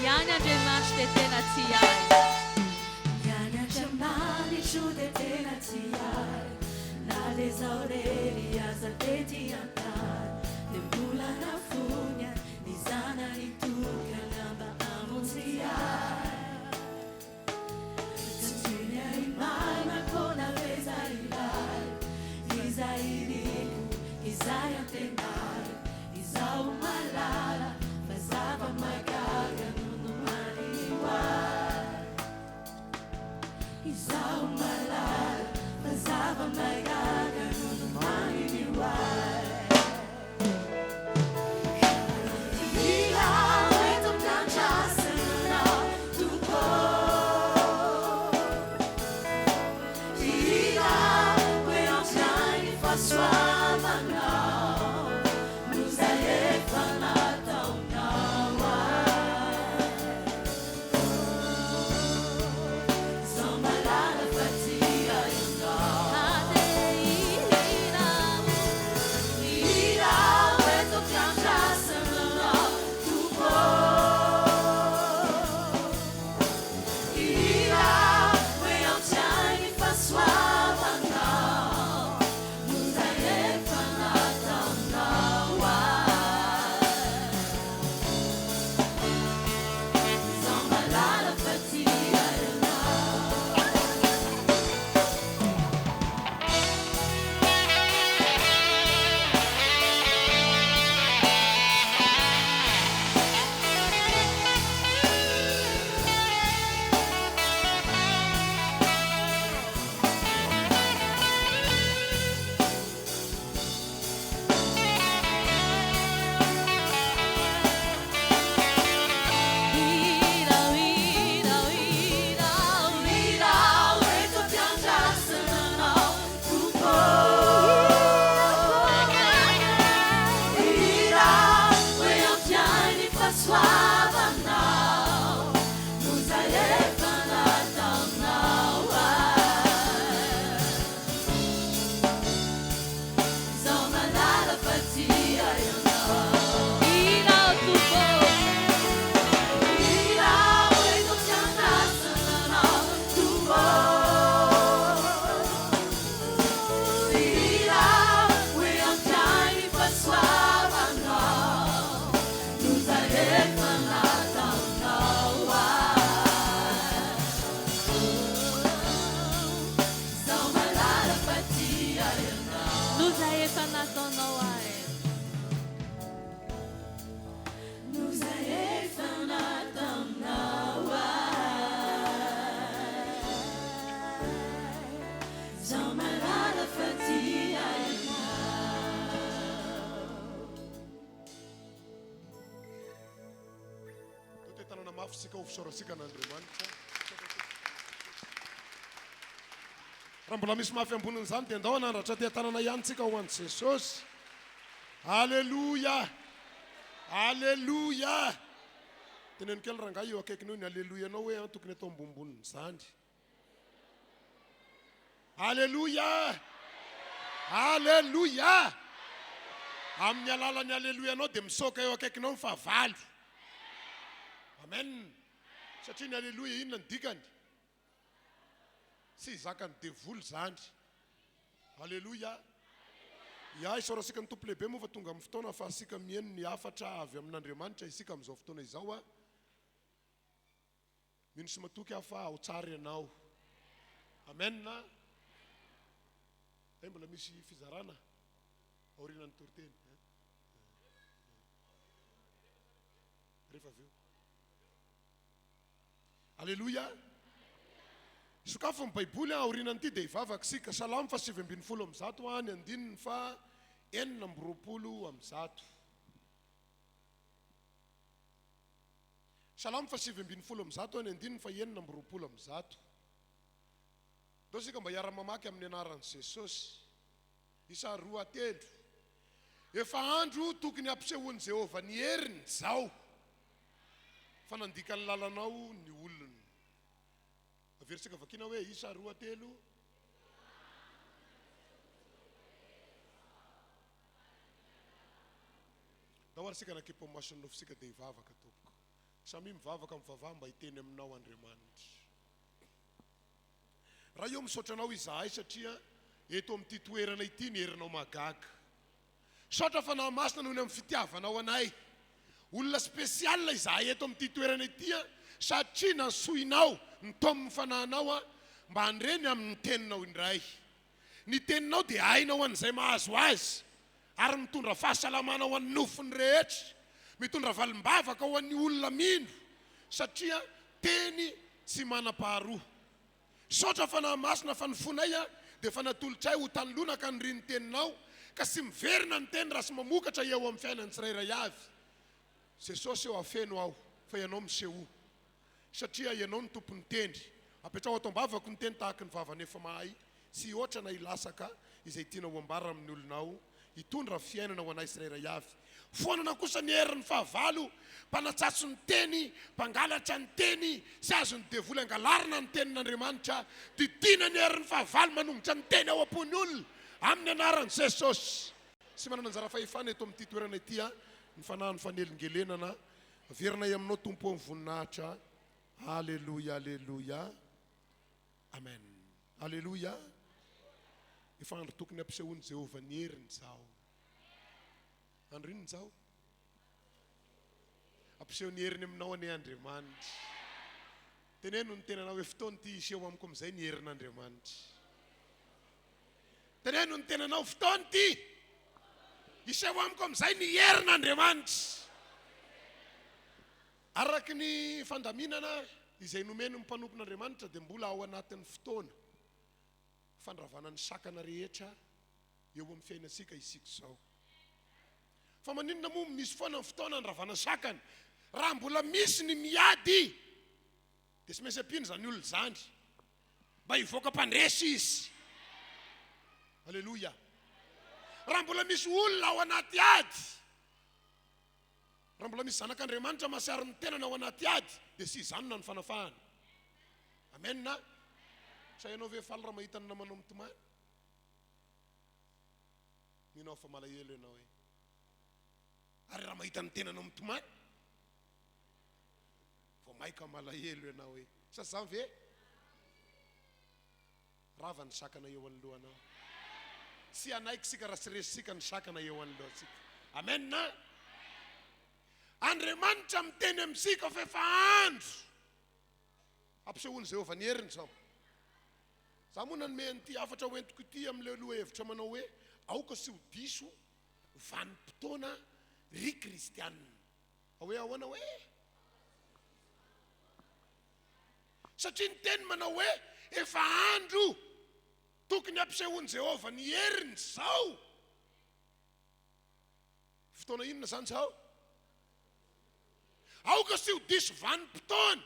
Ihany Andriamanitro dia tena tia ahy. Ihany Andriamanitro dia Izaho mahalala fa zava-mahagaga no nomaniny ho ahy. Mila ho eto am-piandrasana Anao, Tompo ô. Hira ho eo am-pihaino fahasoavanao no izay efa nataonao ahy. Izaho mahalala fa tia ianao. Handeha hihira aho. Hira ho eto am-piandrasana Anao, Tompo ô. Hira hoe ampiain'ny fahasoavanao no izay efa nataonao ahy. Izaho mahalala fa tia ianao. Hira, hira, hira, hira ho eto am-piandrasana Anao, Tompo ô. Hira hoe ampiain'ny fahasoavanao no izay efa nataonao ahy. Izaho mahalala fa tia ianao. Hira o Tompo ô. Hira ho eto am-piandrasana Anao, Tompo ô. Hira hoe ampiain'ny fahasoavanao no izay efa nataonao ahy. Izaho mahalala fa tia ianao. No izay efa nataonao ahy. No izay efa nataonao ahy. Izaho mahalala fa tia ianao. Toa te-tanana mafy isika ho fisaorantsika an'Andriamanitra. Raha mbola misy mafy ambonin'izany dia ndao hanandratra te-tanana ihany tsika ho an'i Jesosy. Aleloia! Aleloia! Teneno kely rangahy eo akaikiny eo ny aleloia-nao hoe an tokony atao ambonimbon'izany. Aleloia! Aleloia! Amin'ny alalan'ny aleloia-nao dia misoaka eo akaikinao ny fahavalo. Amen! Satria ny aleloia inona ny dikany? Tsy zakan'ny devoly izany. Aleloia! Ya, isaorantsika ny Tompo lehibe moa fa tonga amin'ny fotoana ahafahantsika miheno ny hafatra avy amin'Andriamanitra isika amin'izao fotoana izao a. Mino sy matoky aho fa ao tsara ianao. Amen. Hay mbola misy fizarana aorianan'ny toriteny. Rehefa avy eo. Aleloia. Sokafo ny Baiboly aorianan'ity dia hivavaka isika. Salamo faha 119 ny andininy faha 126. Salamo faha 119 ny andininy faha 126. Ndao isika mba hiara-mamaky amin'ny anaran'i Jesosy. Isa roa telo. Efa andro tokony hampisehoan'i Jehovah ny heriny izao, fa nandika ny lalanao ny olona. Averintsika vakiana hoe isa roa telo. Ndao ary isika hanakipy ny mason'ny nofontsika dia hivavaka tompoko. Samia mivavaka mivavaha mba hiteny aminao Andriamanitra. Ray ô misaotra anao izahay satria eto amin'ity toerana ity ny herinao mahagaga. Misaotra Fanahy Masina noho ny amin'ny fitiavanao anay. Olona spécial izahay eto amin'ity toerana ity satria nasoinao nitaomin'ny Fanahinao mba handre ny amin'ny teninao indray. Ny teninao dia aina ho an'izay mahazo azy ary mitondra fahasalamana ho an'ny nofony rehetra, mitondra valim-bavaka ho an'ny olona mino satria teny tsy manam-paharoa. Misaotra Fanahy Masina fa ny fonay dia efa natolotray ho tany lonaka ny rin'ny teninao ka tsy miverina ny teny raha tsy mamokatra eo amin'ny fiainan'ny tsirairay avy. Jesosy ô afeno aho fa ianao misehoa satria ianao no tompon'ny teny. Apetraho ato am-bavako ny teny tahaky ny vavan'efa mahay tsy hihoatra na hilasaka izay tianao ho ambara amin'ny olonao hitondra fiainana ho anay tsirairay avy. Foanana kosa ny herin'ny fahavalo, mpanatsatso ny teny, mpangalatra ny teny, sy azon'ny devoly angalarina ny tenin'Andriamanitra. Didiana ny herin'ny fahavalo manongotra ny teny ao am-pon'ny olona, amin'ny anaran'i Jesosy. Tsy manana anjara fahefana eto amin'ity toerana ity ny fanahin'ny fanelingelenana. Averinay aminao Tompo ô ny voninahitra. Aleloia, aleloia. Amen. Aleloia. Efa andro tokony hampisehoan'i Jehovah ny heriny izao. Andro inona izao? Hampiseho ny heriny aminao anie Andriamanitra. Teneno ny tenanao hoe fotoana ity hiseho amiko amin'izay ny herin'Andriamanitra. Teneno ny tenanao fotoana ity hiseho amiko amin'izay ny herin'Andriamanitra. Araka ny fandaminana izay nomen'ny mpanompon'Andriamanitra dia mbola ao anatin'ny fotoana fandravana ny sakana rehetra eo amin'ny fiainantsika isika izao. Fa maninona moa misy foana ny fotoana andravana sakana? Raha mbola misy ny miady dia tsy maintsy ampiana izany olona izany mba hivoaka mpandresy izy. Aleloia. Raha mbola misy olona ao anaty ady, Raha mbola misy zanak'Andriamanitra mahatsiaro ny tenany ao anaty ady dia tsy hijanona ny fanafahana. Amen a! Sa ianao ve faly raha mahita ny namanao mitomany? Mino aho fa malahelo ianao e. Ary raha mahita ny tenanao mitomany? Vao maika malahelo ianao e. Sa tsy izany ve? Rava ny sakana eo anoloanao. Tsy hanaiky isika raha tsy resintsika ny sakana eo anoloantsika. Amen a! Andriamanitra miteny amintsika fa efa andro hampisehoan'i Jehovah ny heriny izao. Za moa nanome an'ity hafatra hoentiko ity amin'ilay lohahevitra manao hoe aoka tsy ho diso vanim-potoana ry kristianina. Hoe ahoana hoe? Satria ny teny manao hoe efa andro tokony hampisehoan'i Jehovah ny heriny izao. Fotoana inona izany izao? Aoka tsy ho diso vanim-potoana,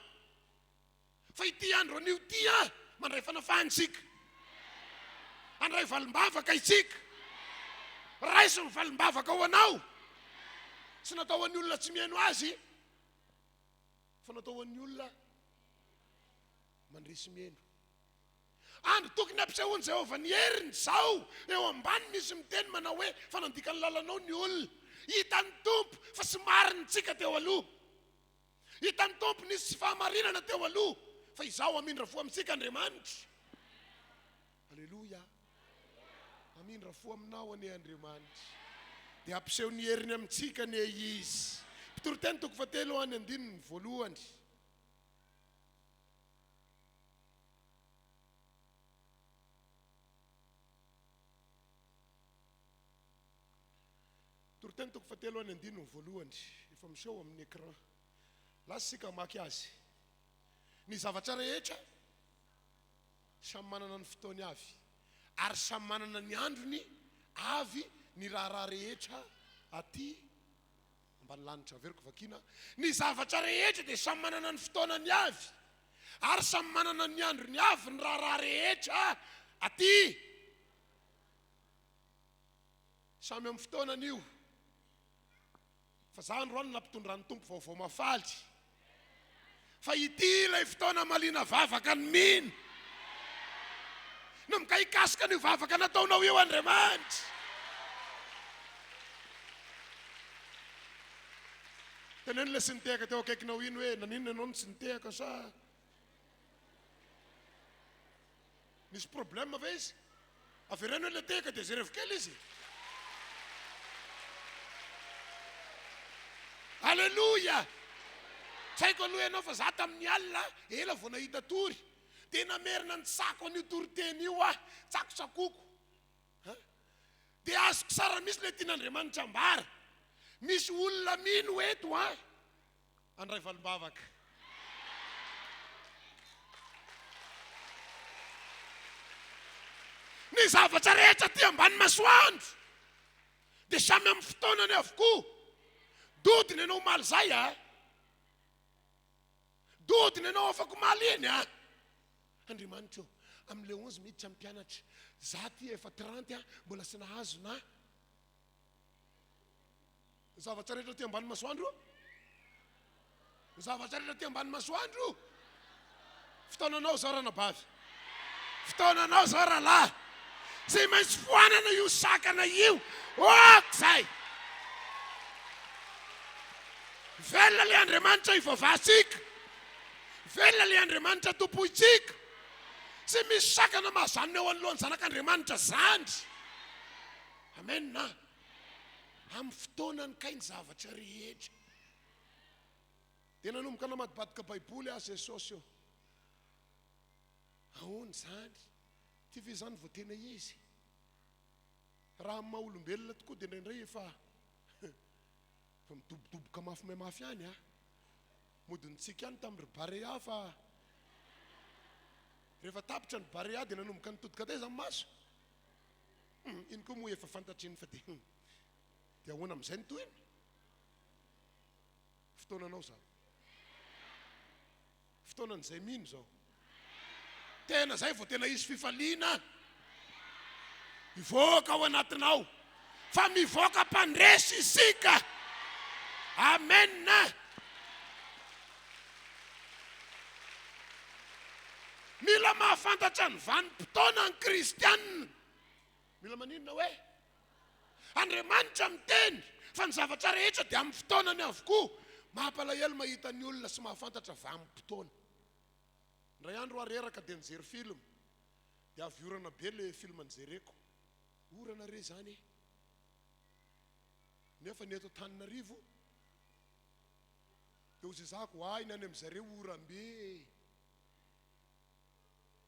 fa ity andro anio ity an, mandray fanafahana isika. Handray valim-bavaka isika. Raiso ny valim-bavaka ho anao. Tsy natao ho an'ny olona tsy mihaino azy. Fa natao ho an'ny olona mandre sy mihaino. Andro tokony hampisehoan'i Jehovah ny heriny izao. Eo ambany misy miteny manao hoe, Fa nandika ny lalanao ny olona. Hitan'ny Tompo fa tsy marina isika teo aloha. Hitan'ny Tompo nisy tsy fahamarinana teo aloha. Fa izao hamindra fo amintsika Andriamanitra. Aleloia! Hamindra fo aminao anie Andriamanitra. Dia hampiseho ny heriny amintsika anie Izy. Mpitoriteny toko fahatelo any andininy voalohany. Toriteny toko fahatelo any andininy voalohany. Efa miseho amin'ny écran. Lasa isika hamaky azy. Ny zavatra rehetra Samy manana ny fotoany avy ary samy manana ny androny avy ny raharaha rehetra aty ambany lanitra. Averiko vakiana, ny zavatra rehetra dia samy manana ny fotoanany avy ary samy manana ny androny avy ny raharaha rehetra aty. Samy amin'ny fotoanany io. Fa za androany nampitondran'ny Tompo vaovao mahafaly fa ity ilay fotoana hamaliana vavaka ny mino. Nanomboka hikasika an'io vavaka nataonao io Andriamanitra. Teneno ilay tsy nitehaka teo akaikinao iny hoe naninona ianao no tsy nitehaka sa Misy problème ve izy? Avereno hoe le tehaka dia jerevo kely izy. Alléluia! Tsy haiko aloha ianao fa za tamin'ny alina ela vao nahita tory. Dia namerina nitsako an'io toriteny io aho, tsakotsakoko. Ha? Dia azoko tsara mihitsy ilay tian'Andriamanitra ambara. Misy olona mino eto an. Handray valimbavaka. zavatra rehetra aty ambany masoandro dia samy amin'ny fotoanany avokoa. Dodona ianao omaly izay a! Dodona ianao afak'omaly iny a! Andriamanitra ô, amin'ilay 11 miditra ny mpianatra, za aty efa 30 a, mbola tsy nahazo na Ny zavatra rehetra aty ambany masoandro. Ny zavatra rehetra aty ambany masoandro. Fotoananao izao ranabavy. Fotoananao izao rahalahy. Tsy maintsy foanana io sakana io. Ok zay. Velona le Andriamanitra ivavahantsika. Velona le Andriamanitra tompointsika. Tsy misy sakana mahazanona eo anoloan'ny zanak'Andriamanitra zany. Amen. Amin'ny fotoanany kay ny zavatra rehetra. Dia nanomboka namadibadika Baiboly aho Jesosy ô. Ahoana izany? Ity ve izany vao tena izy? Raha amin'ny maha olombelona tokoa dia indraindray efa efa midobodoboka mafy mafy ihany a. Mody nitsiky ihany tamin'ny ry Barea fa rehefa tapitra ny Barea dia nanomboka nitodika taiza ny maso? Hum, iny koa moa efa fantatry iny fa dia hum. Dia ahoana amin'izay ny tohiny? Fotoananao izao. Fotoanan'izay mino izao. Tena izay vao tena hisy fifaliana hivoaka ao anatinao. Fa mivoaka mpandresy isika. Amen. Mila mahafantatra ny vanim-potoana ny kristiana. Mila maninona hoe? Andriamanitra miteny fa ny zavatra rehetra dia amin'ny fotoanany avokoa. Mampalahelo mahita ny olona sy mahafantatra vanim-potoana. Indray andro aho reraka dia nijery film. Dia avy orana be le film nijereko. Orana re izany e! Nefa ny eto Antananarivo dia ho zezako ahy ny any amin'zareo oram-be e!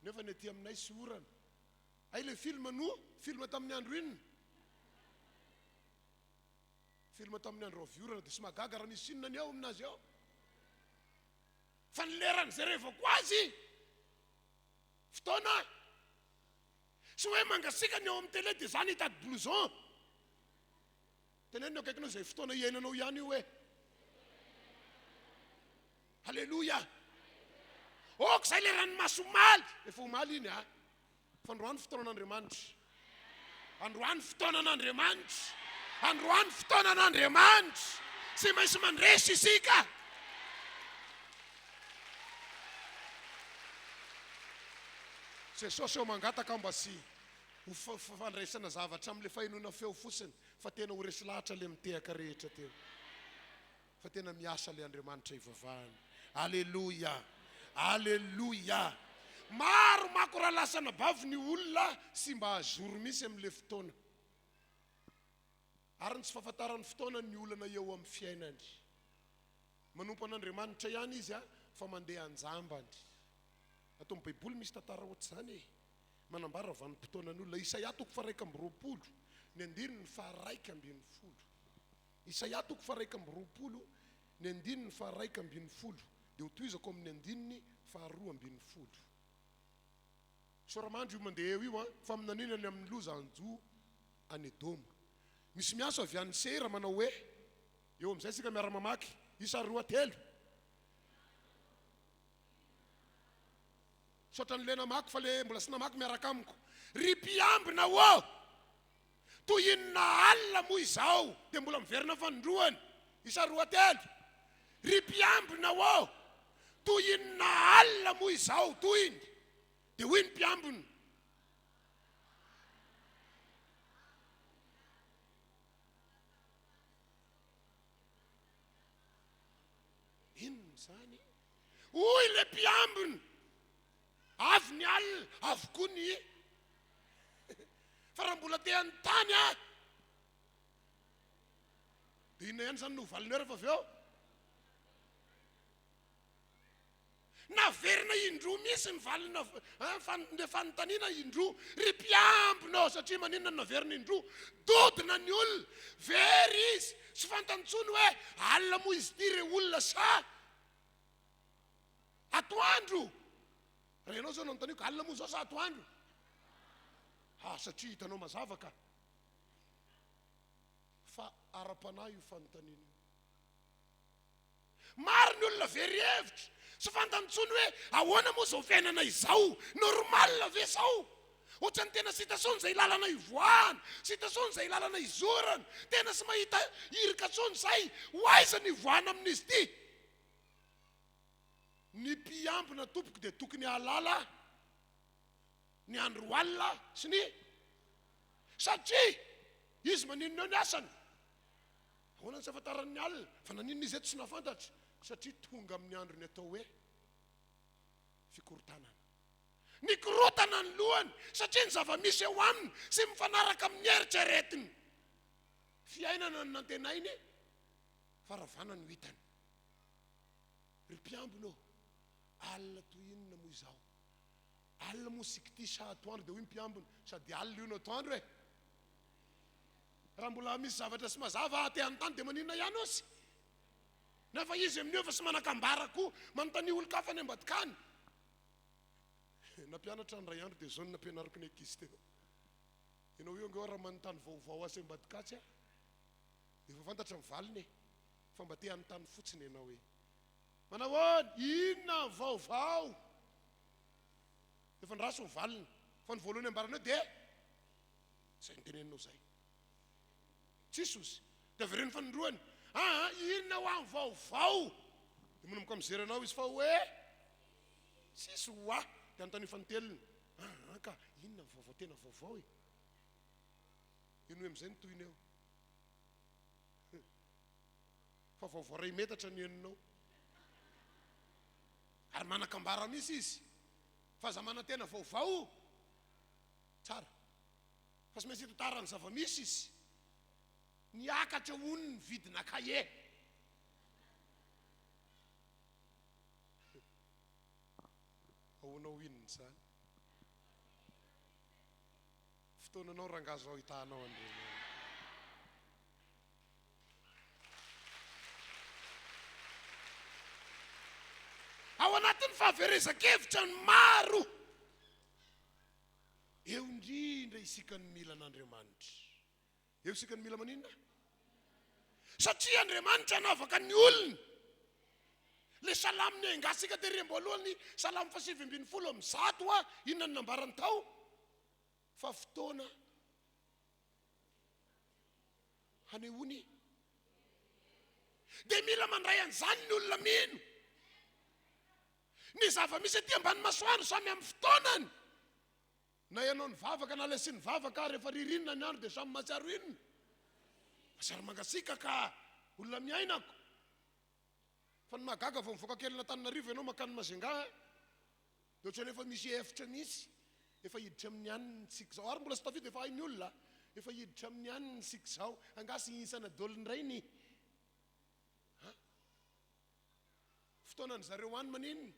Nefa ny aty aminay sy orana. Hay le film no film tamin'ny andro inona? Film tamin'ny andro avy orana dia tsy mahagaga raha misy inona ny ao aminazy ao. Fa ny lera nijerevako azy fotoana tsy hoe mangasiaka ny ao amin'ny télé dia za nitady blouson. Teneno ny akaikinao izay fotoana iainanao ihany io hoe. Aleloia! Ok zay le ranomaso omaly, efa omaly iny a! Fa androany fotoanan'Andriamanitra. Androany fotoanan'Andriamanitra. Androany fotoanan'Andriamanitra. Tsy maintsy mandresy isika. Jesosy eo mangataka mba tsy ho fandraisana zavatra amin'ilay fahenoana feo fotsiny fa tena ho resy lahatra ilay mitehaka rehetra teo. Fa tena miasa ilay Andriamanitra ivavahana. Aleloia! Aleloia! Maro manko raha lasa anabavy ny olona sy mba à jour mihitsy amin'ilay fotoana. Ary ny tsy fahafantarany fotoana ny olana eo amin'ny fiainany. Manompo an'Andriamanitra ihany izy fa mandeha an-jambany. Ato amin'ny Baiboly misy tantara ohatr'izany e. Manambara vanim-potoanan'olona. Isaia toko faha-21, ny andininy faha-11. Isaia toko faha-21, ny andininy faha-11, dia hotohizako amin'ny andininy faha-12. Soramandry io mandeha eo io an, faminaniana ny amin'ny loza hanjo an'i Edoma. Misy miantso avy any Seira manao hoe, eo amin'izay isika miara-mamaky, isa roa telo. Misaotra an'ilay namaky fa ilay mbola tsy namaky miaraka amiko. Ry mpiambina ô! Toy inona alina moa izao dia mbola miverina fanindroany? Isa roa telo. Ry mpiambina ô! Toy inona alina moa izao? Tohiny. Dia hoy ny mpiambina. Inona izany? Hoy ilay mpiambina. Avy ny alina, avy koa ny. Fa raha mbola te hanontany aho, dia inona ihany izany no ho valinao rehefa avy eo? Naverina indroa mihitsy ny valina ilay fanontaniana indroa. Ry mpiambina ô, satria maninona no naverina indroa? Dodona ny olona, very izy, tsy fantany intsony hoe alina moa izy ity re olona sa atoandro. Raha ianao izao no anontaniako, alina moa izao sa atoandro? Ah, satria hitanao mazava ka. Fa ara-panahy io fanontaniana io. Maro ny olona very hevitra, tsy fantany intsony hoe ahoana moa izao fiainana izao, normal ve izao? Ohatran'ny tena tsy hita intsony izay lalana hivoahana, tsy hita intsony izay lalana hizorana, tena tsy mahita irika intsony izay, ho aiza ny hivoahana amin'izy ity? Ny mpiambina tompoko dia tokony hahalala ny andro alina sy ny satria izy maninona eo ny asany? Ahoana no tsy ahafantarany ny alina? Fa naninona izy eto tsy nahafantatra? Satria tonga amin'ny androny atao hoe fikorontanana. Nikorontana ny lohany satria ny zava-misy eo aminy tsy mifanaraka amin'ny eritreretiny. Fiainana no nantenainy fa ravana no hitany. Ry mpiambina ô, alina toy inona moa izao? Alina moa isika ity sa atoandro? Dia hoy ny mpiambina, sady alina io no atoandro e! Raha mbola misy zavatra tsy mazava te hanontany dia maninona ihany ozy? Nefa izy amin'io efa tsy manan-kambara koa, manontania olon-kafa any ambadika any. Nampianatra ny iray andro dia izao no nampianariko ny ankizy teo. Ianao io angaha raha manontany vaovao atsy ambadika atsy a, dia efa fantatra ny valiny e, fa mba te hanontany fotsiny ianao hoe, manahoana, inona ny vaovao? Efa ndraso ny valiny, fa ny voalohany ambaranao dia Zay noteneninao zay. Tsisy ozy. Dia avereno fanindroany. Aa inona hoa ny vaovao? Dia manomboka mijery anao izy fa hoe tsisy hoa. Dia anontaniho fanintelony. Aa ka inona ny vaovao tena vaovao e? Henoy amin'izay ny tohiny eo. Fa vaovao iray metatra ny henonao. Ary manan-kambara mihitsy izy. Fa aza manantena vaovao. Tsara. Fa tsy maintsy hitantara ny zava-misy izy. Niakatra hono ny vidina kahie. Ahoana ho inona izany? Fotoananao rangaha zao hitahanao Andriamanitra. Ao anatin'ny fahaverezan-kevitra ny maro. Eo indrindra isika no mila an'Andriamanitra. Eo isika no mila maninona? Satria Andriamanitra hanavaka ny olony. Le salamo niaingantsika tery am-boalohany, salamo fahasivy 119 hoa, inona no nambarany tao? Fa fotoana hanehoany. Dia mila mandray an'izany ny olona mino. Ny zava-misy aty ambany masoandro samy amin'ny fotoanany. Na ianao nivavaka na ilay tsy nivavaka, rehefa ririnina ny andro dia samy mahatsiaro inona? Mahatsiaro mangasiaka ka olona miainako. Fa ny mahagaga vao mivoaka kely an'Antananarivo ianao mankany Majunga a, dia ohatran'ny efa misy efitra mihitsy, efa hiditra amin'ny aniny isika izao. Ary mbola tsy tafita efa hain'ny olona, efa hiditra amin'ny aniny isika izao. Angaha tsy hihintsana daholo indray ny a? Fotoanan zareo any maninona?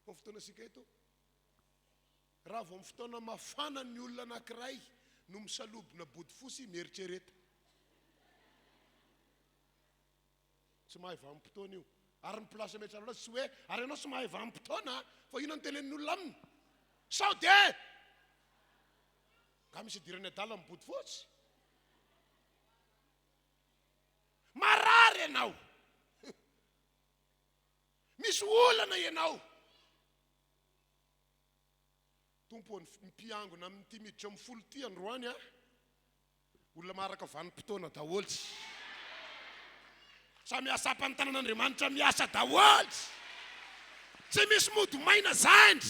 Fa fotoana sika eto. Raha vao amin'ny fotoana mafana ny olona anankiray no misalobona bodofosy, mieritrereta. Tsy mahay vanim-potoana io. Ary ny place ametrahana azy tsy hoe ary ianao tsy mahay vanim-potoana fa inona no tenenin'ny olona aminy? Sao dia nga misy idiran'ny adala amin'ny bodofotsy? Marary ianao. Misy olana ianao. Tompo ô, ny mpiangona amin'ity miditra amin'ny folo ity androany a, olona maharaka vanim-potoana daholo. Samy hahatsapa ny tanan'Andriamanitra miasa daholo. Tsy misy mody maina zany.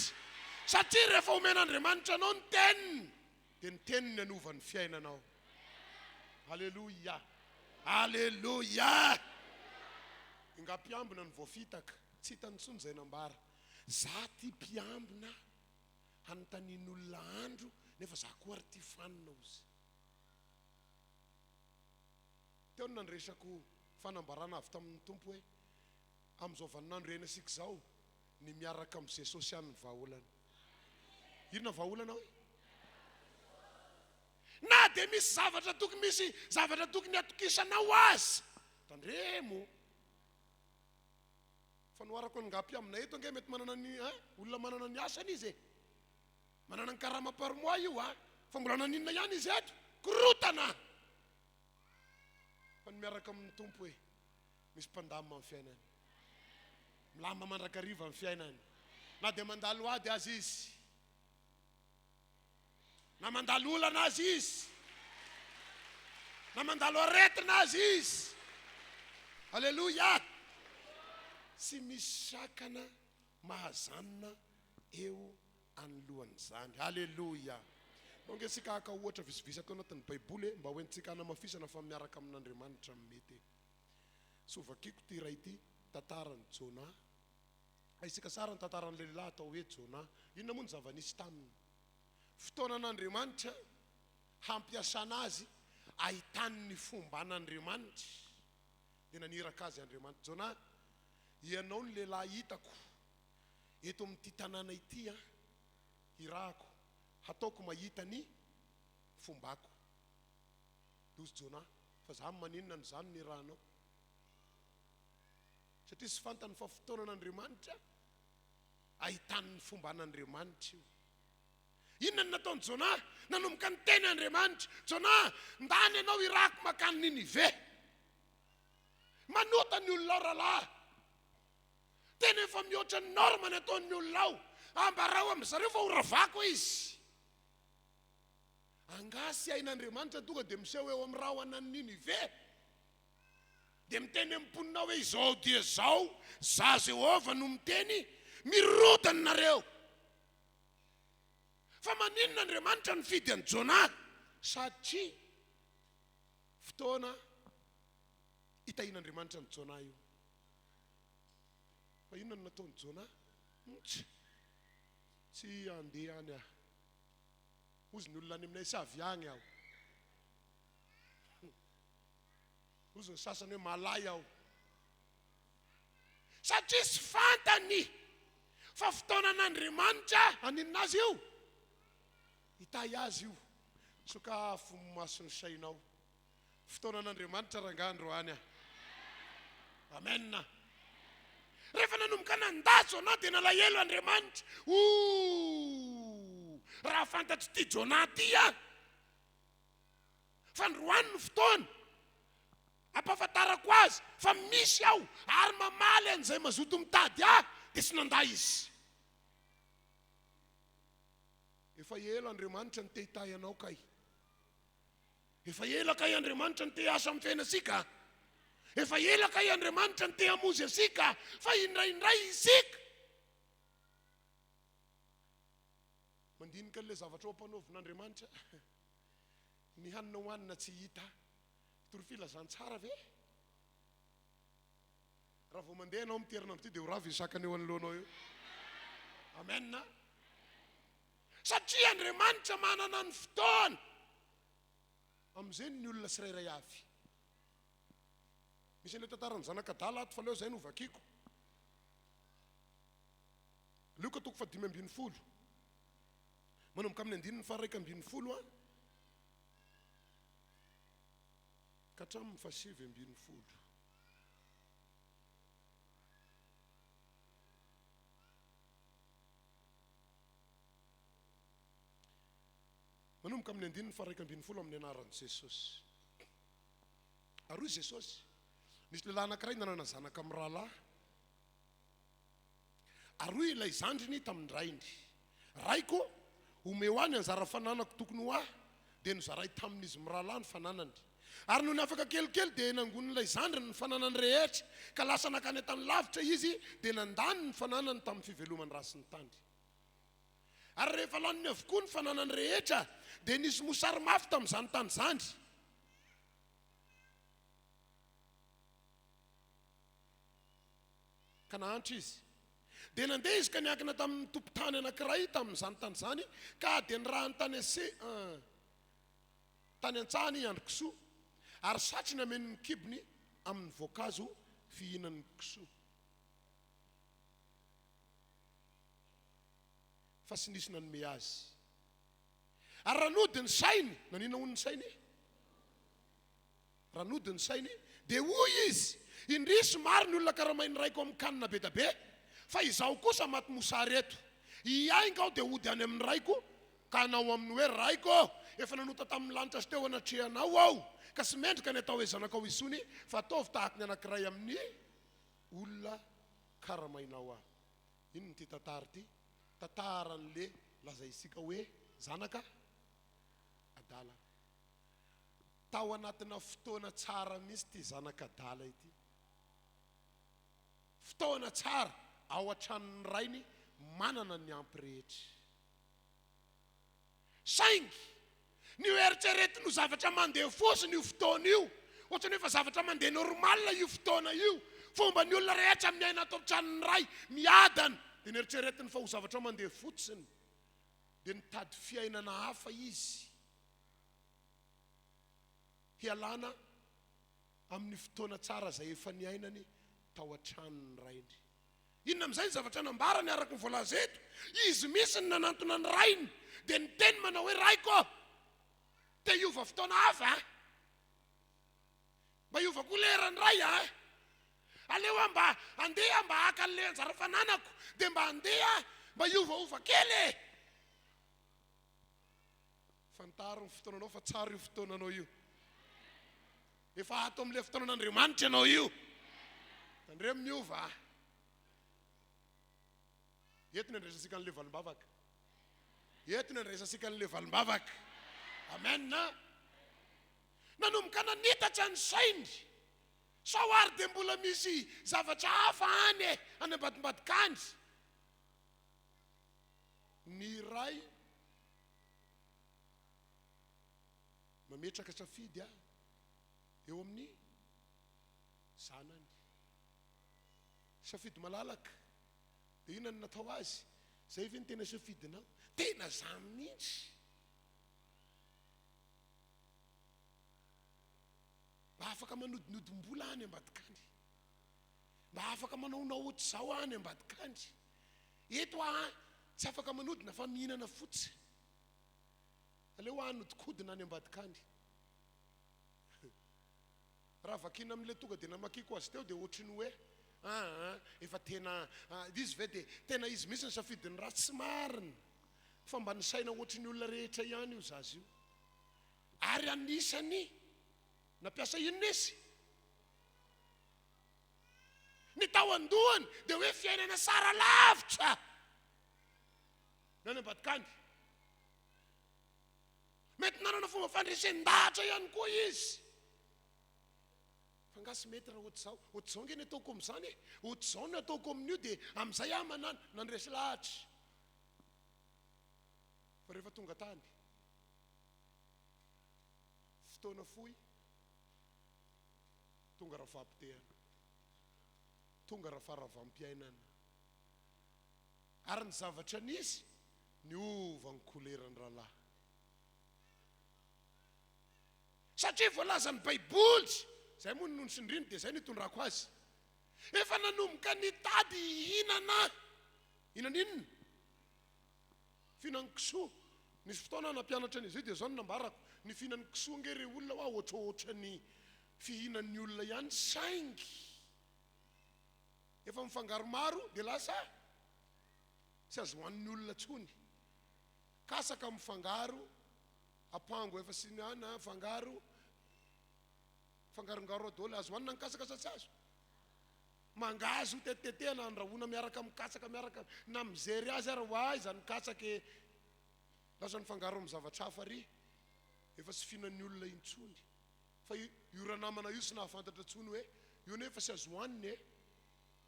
Satria rehefa omen'Andriamanitra anao ny teniny, dia ny teniny hanova ny fiainanao. Aleloia! Aleloia! Ingahy mpiambina no voafitaka, tsy hitany intsony izay nambara. Za ty mpiambina hanontanian'olona andro nefa za koa ary ty fanina ozy. Teo no nandresako fanambarana avy tamin'ny Tompo hoe amin'izao vaninandro iainantsika izao, ny miaraka amin'i Jesosy ihany ny vahaolana. Inona vahaolana hoe? Na dia misy zavatra tokony misy zavatra tokony hatokisanao aza. Tandremo. Fanoharako an'i Ngah mpiambina eto ange mety manana ny hein, olona manana ny asany izy e. Manana ny karama par mois io a! Fa mbola naninona ihany izy eto? Korotana! Fa ny miaraka amin'ny Tompo e, misy mpandamina ny fiainany. Milamina mandrakariva ny fiainany. Na dia mandalo ady aza izy, na mandalo olana aza izy, na mandalo aretina aza izy. Aleloia! Tsy misy sakana mahazanona eo anoloan'izany. Aleloia! Ndao ange isika haka ohatra visivisy ato anatin'ny Baiboly e, mba ho entintsika hanamafisana fa miaraka amin'Andriamanitra mety e. Tsy hovakiko ity iray ity, tantaran'i Jona. Haintsika tsara ny tantaran'ilay lehilahy atao hoe Jona. Inona moa ny zava-nisy taminy? Fotoanan'Andriamanitra hampiasana azy ahitany ny fomban'Andriamanitra. Dia naniraka azy Andriamanitra. Jona, ianao no lehilahy hitako eto amin'ity tanàna ity an, hirahako, hataoko mahita ny fombako. Dozy Jona, fa za maninona no za no nirahanao? Satria tsy fantany fa fotoanan'Andriamanitra ahitany ny fomban'Andriamanitra io. Inona no nataon'i Jona? Nanomboka niteny Andriamanitra, Jona, ndany ianao hirahako mankany Ninive. Manota ny olona ao rahalahy. Tena efa mihoatra ny norme ny ataon'ny olona ao. Ambarao amin-dry zareo fa ho ravako izy. Angaha tsy hain'Andriamanitra tonga dia miseho eo amin'ny rahona an'i Ninive? Dia miteny amin'ny mponina ao hoe, Izao dia izao, Izaho Jehovah no miteny, mirodana nareo. Fa maninona Andriamanitra nifidy an'i Jonah? Satria fotoana hitahian'Andriamanitra an'i Jonah io. Fa inona no nataon'i Jonah? Tsy, tsy handeha any aho. Hozy ny olona any aminay, tsy avy agny aho. Hozy ny sasany hoe malay aho. Satria tsy fantany fa fotoanan'Andriamanitra haninona azy io? Hitahy azy io. Sokafo ny mason'ny sainao. Fotoanan'Andriamanitra rangahy androany a. Amen. Rehefa nanomboka nandà Jonah dia nalahelo Andriamanitra. Ooh! Raha fantatr'ity Jonah ity aho fa androany no fotoana ampahafantarako azy fa misy aho ary mamaly an'izay mazoto mitady ahy, dia tsy nandà izy. Efa ela Andriamanitra no te hitahy anao kay. Efa ela kay Andriamanitra no te hiasa amin'ny fiainantsika. Efa ela kay Andriamanitra no te hamonjy antsika, fa indraindray isika mandinika an'ilay zavatra ho ampanaovin'Andriamanitra. Ny hanina hohanina tsy hita. Hitory filazantsara ve? Raha vao mandeha ianao amin'ity herinandro ity dia ho rava io sakana eo anoloanao io. Amen. Satria Andriamanitra manana ny fotoana amin'izay ny olona tsirairay avy. Misy an'ilay tantaran'ny zanak'adala ato fa aleo izay no vakiko. Lioka toko fahadimy ambin'ny folo. Manomboka amin'ny andininy faha-11 ka hatramin'ny faha-19. Manomboka amin'ny andininy faha-11 amin'ny anaran'i Jesosy. Ary hoy Jesosy, nisy lehilahy anankiray nanana zanaka mirahalahy. Ary hoy ilay zandriny tamin-drainy, Raiko, omeo ahy ny anjara fananako tokony ho ahy. Dia nozarainy tamin'izy mirahalahy ny fananany. Ary nony afaka kelikely dia nangonin'ilay zandriny ny fananany rehetra, ka lasa nankany an-tany lavitra izy, dia nandany ny fananany tamin'ny fivelomany ratsy ny tany. Ary rehefa laniny avokoa ny fananany rehetra, dia nisy mosary mafy tamin'izany tany izany. Ka nahantra izy. Dia nandeha izy ka niankina tamin'ny tompon-tany anankiray tamin'izany tany izany, ka dia nirahany tany Ase, tany an-tsahany hiandry kisoa, ary satriny hameno ny kibony amin'ny voankazo fihinan'ny kisoa. Fa tsy nisy nanome azy. Ary raha nody ny sainy, naninona hono ny sainy? Raha nody ny sainy, dia hoy izy, Indrisy, maro ny olona karamain'ny raiko amin-kanina be dia be, fa izaho kosa maty mosary eto. Hiainga aho dia hody any amin'ny raiko. Ka hanao aminy hoe, Raiko ô, efa nanota tamin'ny lanitra sy teo anatrehanao aho, ka tsy mendrika ny atao hoe zanakao intsony, fa ataovy tahaky ny anankiray amin'ny olona karamainao aho. Inona ity tantara ity? Tantaran'le lazaintsika hoe zanaka adala. Tao anatina fotoana tsara mihitsy ity zanaka adala ity. Fotoana tsara ao an-tranon'ny rainy manana ny ampy rehetra. Saingy ny ho eritreretiny ho zavatra mandeha fotsiny io fotoana io, ohatran'ny hoe efa zavatra mandeha normal io fotoana io, fomban'ny olona rehetra miaina ato an-tranon'ny ray, miadana, dia neritreretiny fa ho zavatra mandeha fotsiny, dia nitady fiainana hafa izy hialana amin'ny fotoana tsara izay efa niainany tao an-tranon'ny rainy. Inona amin'izay ny zavatra nambarany araka ny voalaza eto? Izy mihitsy no nanantona ny rainy dia niteny manao hoe, Raiko ô, te hiova fotoana hafa a! Mba hiova koa lera ny ray a! Aleo aho mba handeha mba haka an'ilay anjara fananako dia mba handeha mba hiovaova kely e! Fantaro ny fotoananao fa tsara io fotoananao io. Efa ato amin'ilay fotoanan'Andriamanitra ianao io. Tandremo miova a. Eto ny andraisantsika an'ilay valim-bavaka. Eto ny andraisantsika an'ilay valim-bavaka. Amen. Nanomboka nanitatra ny sainy. Sao ary dia mbola misy zavatra hafa any e, any ambadimbadika any. Ny iray mametraka safidy aho eo amin'ny zanany. Safidy malalaka. Dia inona no natao azy? Zay ve no tena safidinao? Tena zany mihitsy. Mba afaka manodinodim-bola any ambadika any. Mba afaka manaonao ohatr'izao any ambadika any. Eto aho tsy afaka manodina fa mihinana fotsiny. Aleo aho hanodikodina any ambadika any. Raha vakiana amin'ilay tonga dia namakiako azy teo dia ohatry ny hoe aa efa tena izy ve dia tena izy mihitsy ny safidiny ratsy. Tsy marina fa mba nisaina ohatry ny olona rehetra ihany io zaza io. Ary anisany nampiasa inona izy? Ny tao an-dohany dia hoe fiainana sara lavitra ny any ambadika any. Mety nanana fomba fandresen-dahatra ihany koa izy. Fa angaha tsy mety raha ohatr'izao? Ohatr'izao ange ny ataoko amin'izany e! Ohatr'izao no ataoko amin'io dia amin'izay aho manana. Nandresy lahatra. Fa rehefa tonga tany, fotoana fohy, tonga raha-fahapotehana, tonga raha-faharavam-piainana. Ary ny zavatra nisy, niova ny koleran'ny rahalahy. Satria voalazan'ny Baiboly, izay moa no notsindriny dia izay no itondrako azy. Efa nanomboka nitady hihinana, hihinana inona? Fihinan'ny kisoa. Nisy fotoana aho nampianatra an'izy io dia izao no nambarako, ny fihinan'ny kisoa ange re olona hoa ohatrohatran'ny fihinan'ny olona ihany saingy efa mifangaro maro dia lasa tsy azo hohanin'ny olona intsony. Kasaka mifangaro apango efa sy ny ana fangaro fangarongaro ao daholo. Azo hohanina ny kasaka sa tsy azo? Mangahazo tetitetetehana andrahoina miaraka amin'ny katsaka miaraka na mijery azy ary ho aiza ny katsaka e! Lasa nifangaro amin'ny zavatra hafa ary efa tsy fihinan'ny olona intsony. Fa io ranamana io tsy nahafantatra intsony hoe io anie efa tsy azo hohanina e!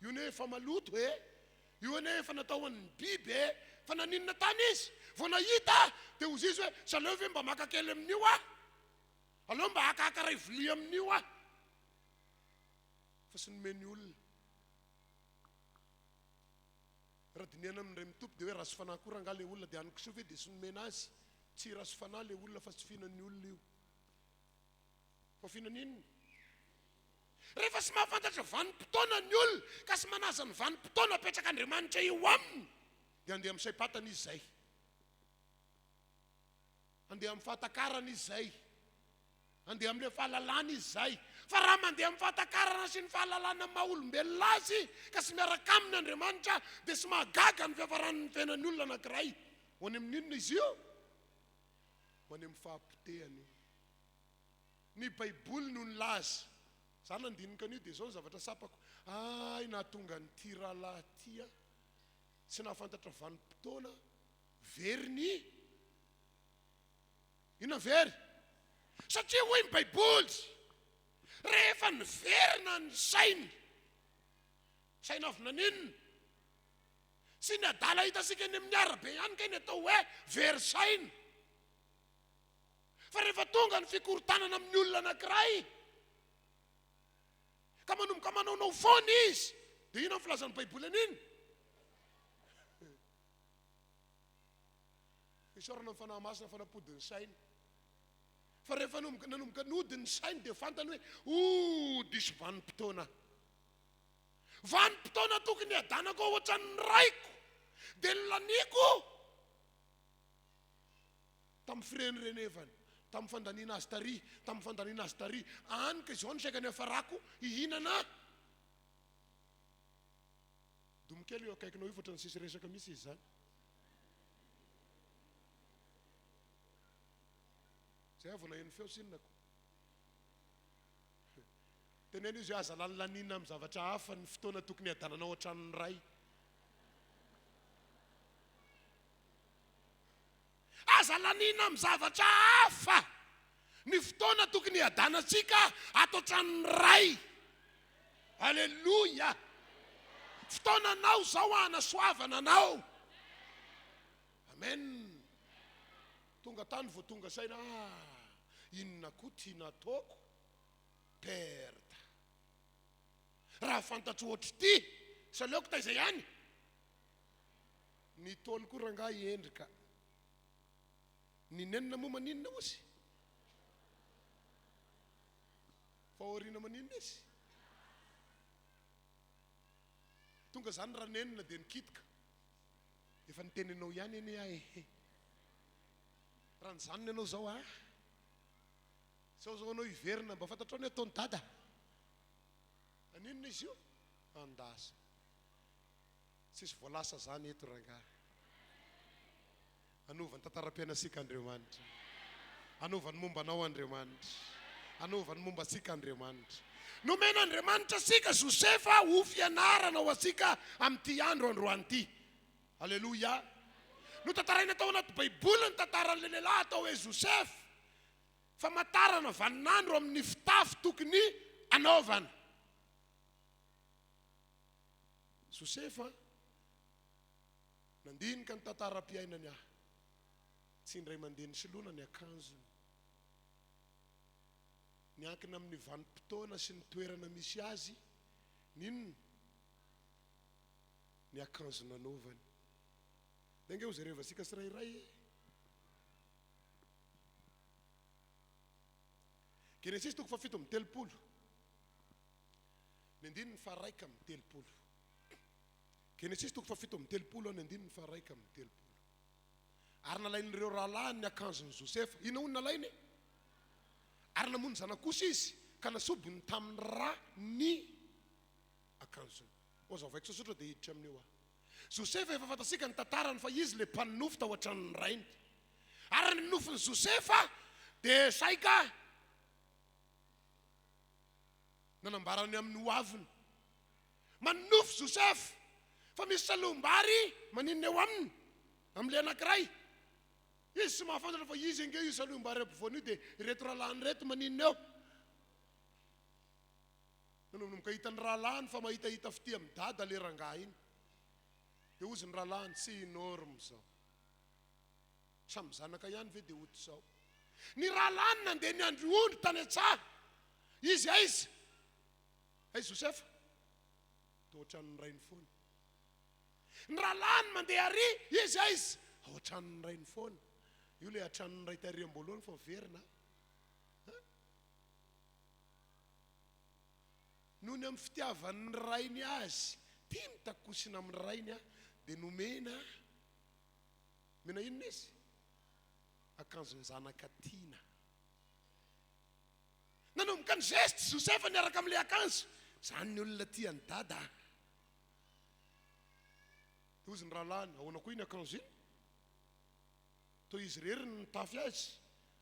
Io anie efa maloto e! Io anie efa natao ho an'ny biby e! Fa naninona tany izy? Vao nahita dia hozy izy hoe tsy aleo ve mba maka kely amin'io aho? Aleo mba hakahaka iray vilia amin'io aho. Fa tsy nomeny olona. Raha dinihana amin'ny indray mitopy dia hoe ratsy fanahy koa rangahy ilay olona dia hanin-kisoa ve dia tsy nomena azy? Tsy ratsy fanahy ilay olona fa tsy fihinan'ny olona io. Fa fihinana inona? Rehefa tsy mahafantatra vanim-potoana ny olona ka tsy manaja ny vanim-potoana apetrak'Andriamanitra eo aminy dia handeha amin'ny saim-patana izy izay. Handeha amin'ny fahatakarana izy izay. Handeha amin'ilay fahalalana izy izay. Fa raha mandeha amin'ny fahatakarana sy ny fahalalana maha olombelona azy ka tsy miaraka aminy Andriamanitra dia tsy mahagaga ny fiafaran'ny fiainan'ny olona anankiray. Ho any amin'ny inona izy io? Maneho ny fahapotehana io. Ny Baiboly no nilaza. Za nandinika an'io dia izao ny zavatra tsapako, hay nahatonga an'ity rahalahy ity aho tsy nahafantatra vanim-potoana, very ny inona very? Satria hoy ny Baiboly, rehefa niverina ny sainy, saina avy naninona? Tsy ny adala hitantsika eny amin'ny arabe ihany kay ny atao hoe very saina. Fa rehefa tonga ny fikorontanana amin'ny olona anankiray, ka manomboka manaonao foana izy, dia inona ny filazan'ny Baiboly an'iny? Fisaorana ny Fanahy Masina fa nampody ny sainy. Fa rehefa nanomboka nody ny sainy dia fantany hoe, oh, diso vanim-potoana. Vanim-potoana tokony hiadanako ao an-tranon'ny raiko dia nolaniako tamin'ny firenirenevana, tamin'ny fandaniana azy tary, tamin'ny fandaniana azy tary, any ka izao no saika niafarako hihinana domy kely eo akaikinao io fa ohatran'ny tsisy resaka mihitsy izy izany. Zay aho vao naheno feo tsinona ko. Teneno izy hoe aza lanilanina amin'ny zavatra hafa ny fotoana tokony hiadananao ao an-tranon'ny Ray. Aza laniana amin'ny zavatra hafa ny fotoana tokony hiadanantsika ato an-tranon'ny Ray. Aleloia! Fotoananao izao hanasoavana anao. Amen. Tonga tany vao tonga saina, ah, inona koa ty nataoko? Perte. Raha fantatro ohatr'ity, tsy aleoko taiza ihany? Ny Ntaolo koa rangahy hendry ka. Ny nenina moa maninona ozy? Fa aoriana maninona izy? Tonga zany ranenina dia nikitika. Efa niteny anao ihany anie aho e. Raha nijanona ianao zao ah. Sao zao anao hiverina mba fantatrao ny ataon'i dada? Aninona izy io? Andasa. Tsisy voalasa zany eto rangahy. Hanova ny tantaram-piainantsika Andriamanitra. Hanova ny momba anao Andriamanitra. Hanova ny momba antsika Andriamanitra. Nomen'Andriamanitra antsika Josefa ho fianarana ho antsika amin'ity andro androany ity. Aleloia. Notantaraina tao anaty Baiboly ny tantaran'ilay lehilahy atao hoe Josefa. Famantarana vaninandro amin'ny fitafy tokony hanaovana. Josefa nandinika ny tantaram-piainany aho. Tsy indray mandeha nisoloana ny akanjony. Niankina amin'ny vanim-potoana sy ny toerana misy azy ny inona? Ny akanjo nanaovany. Dia ange hojerevantsika tsirairay e. Genesisy toko fahafito amby 30. Ny andininy faha 31. Genesisy toko fahafito amby 30 ny andininy faha 31. Ary nalain'ireo rahalahiny ny akanjon'i Josefa. Inona hono nalainy? Ary namono zanak'osy izy ka nasobony tamin'ny ra ny akanjony. Hozavaiko tsotsotra dia hiditra amin'io aho. Josefa efa fantatsika ny tantarany fa izy ilay mpanonofy tao an-tranon'ny rainy. Ary ny nofin'i Josefa dia saika nanambara ny amin'ny hoaviny. Manonofy Josefa fa misy salohim-bary maninona eo aminy, amin'ilay anankiray. Izy tsy mahafantatra fa izy ange io salohim-bary ampovoany io dia ireto rahalahiny ireto maninona eo. Nanomboka hita ny rahalahiny fa mahitahita fitia amin'i dada ilay rangahy iny. Dia hozy ny rahalahiny, tsy norme izao. Samy zanaka ihany ve dia ohatr'izao. Ny rahalahiny nandeha niandry ondry tany an-tsaha. Izy aiza? Aiza Josefa? Tao an-tranon'ny rainy foana. Ny rahalahiny mandeha ary, izy aiza? Ao an-tranon'ny rainy foana. Io ilay an-tranon'ny ray tary am-boalohany fa miverina. Noho ny amin'ny fitiavan'ny rainy azy, tia mitakosina amin'ny rainy, dia nomena Mena inona izy? Akanjon-janaka tiana. Nanomboka ny geste Josefa niaraka amin'ilay akanjo. Izany ny olona tia an'i Dada. Dia hozy ny rahalahiny, ahoana koa iny akanjo iny? Toa izy irery no nitafy azy.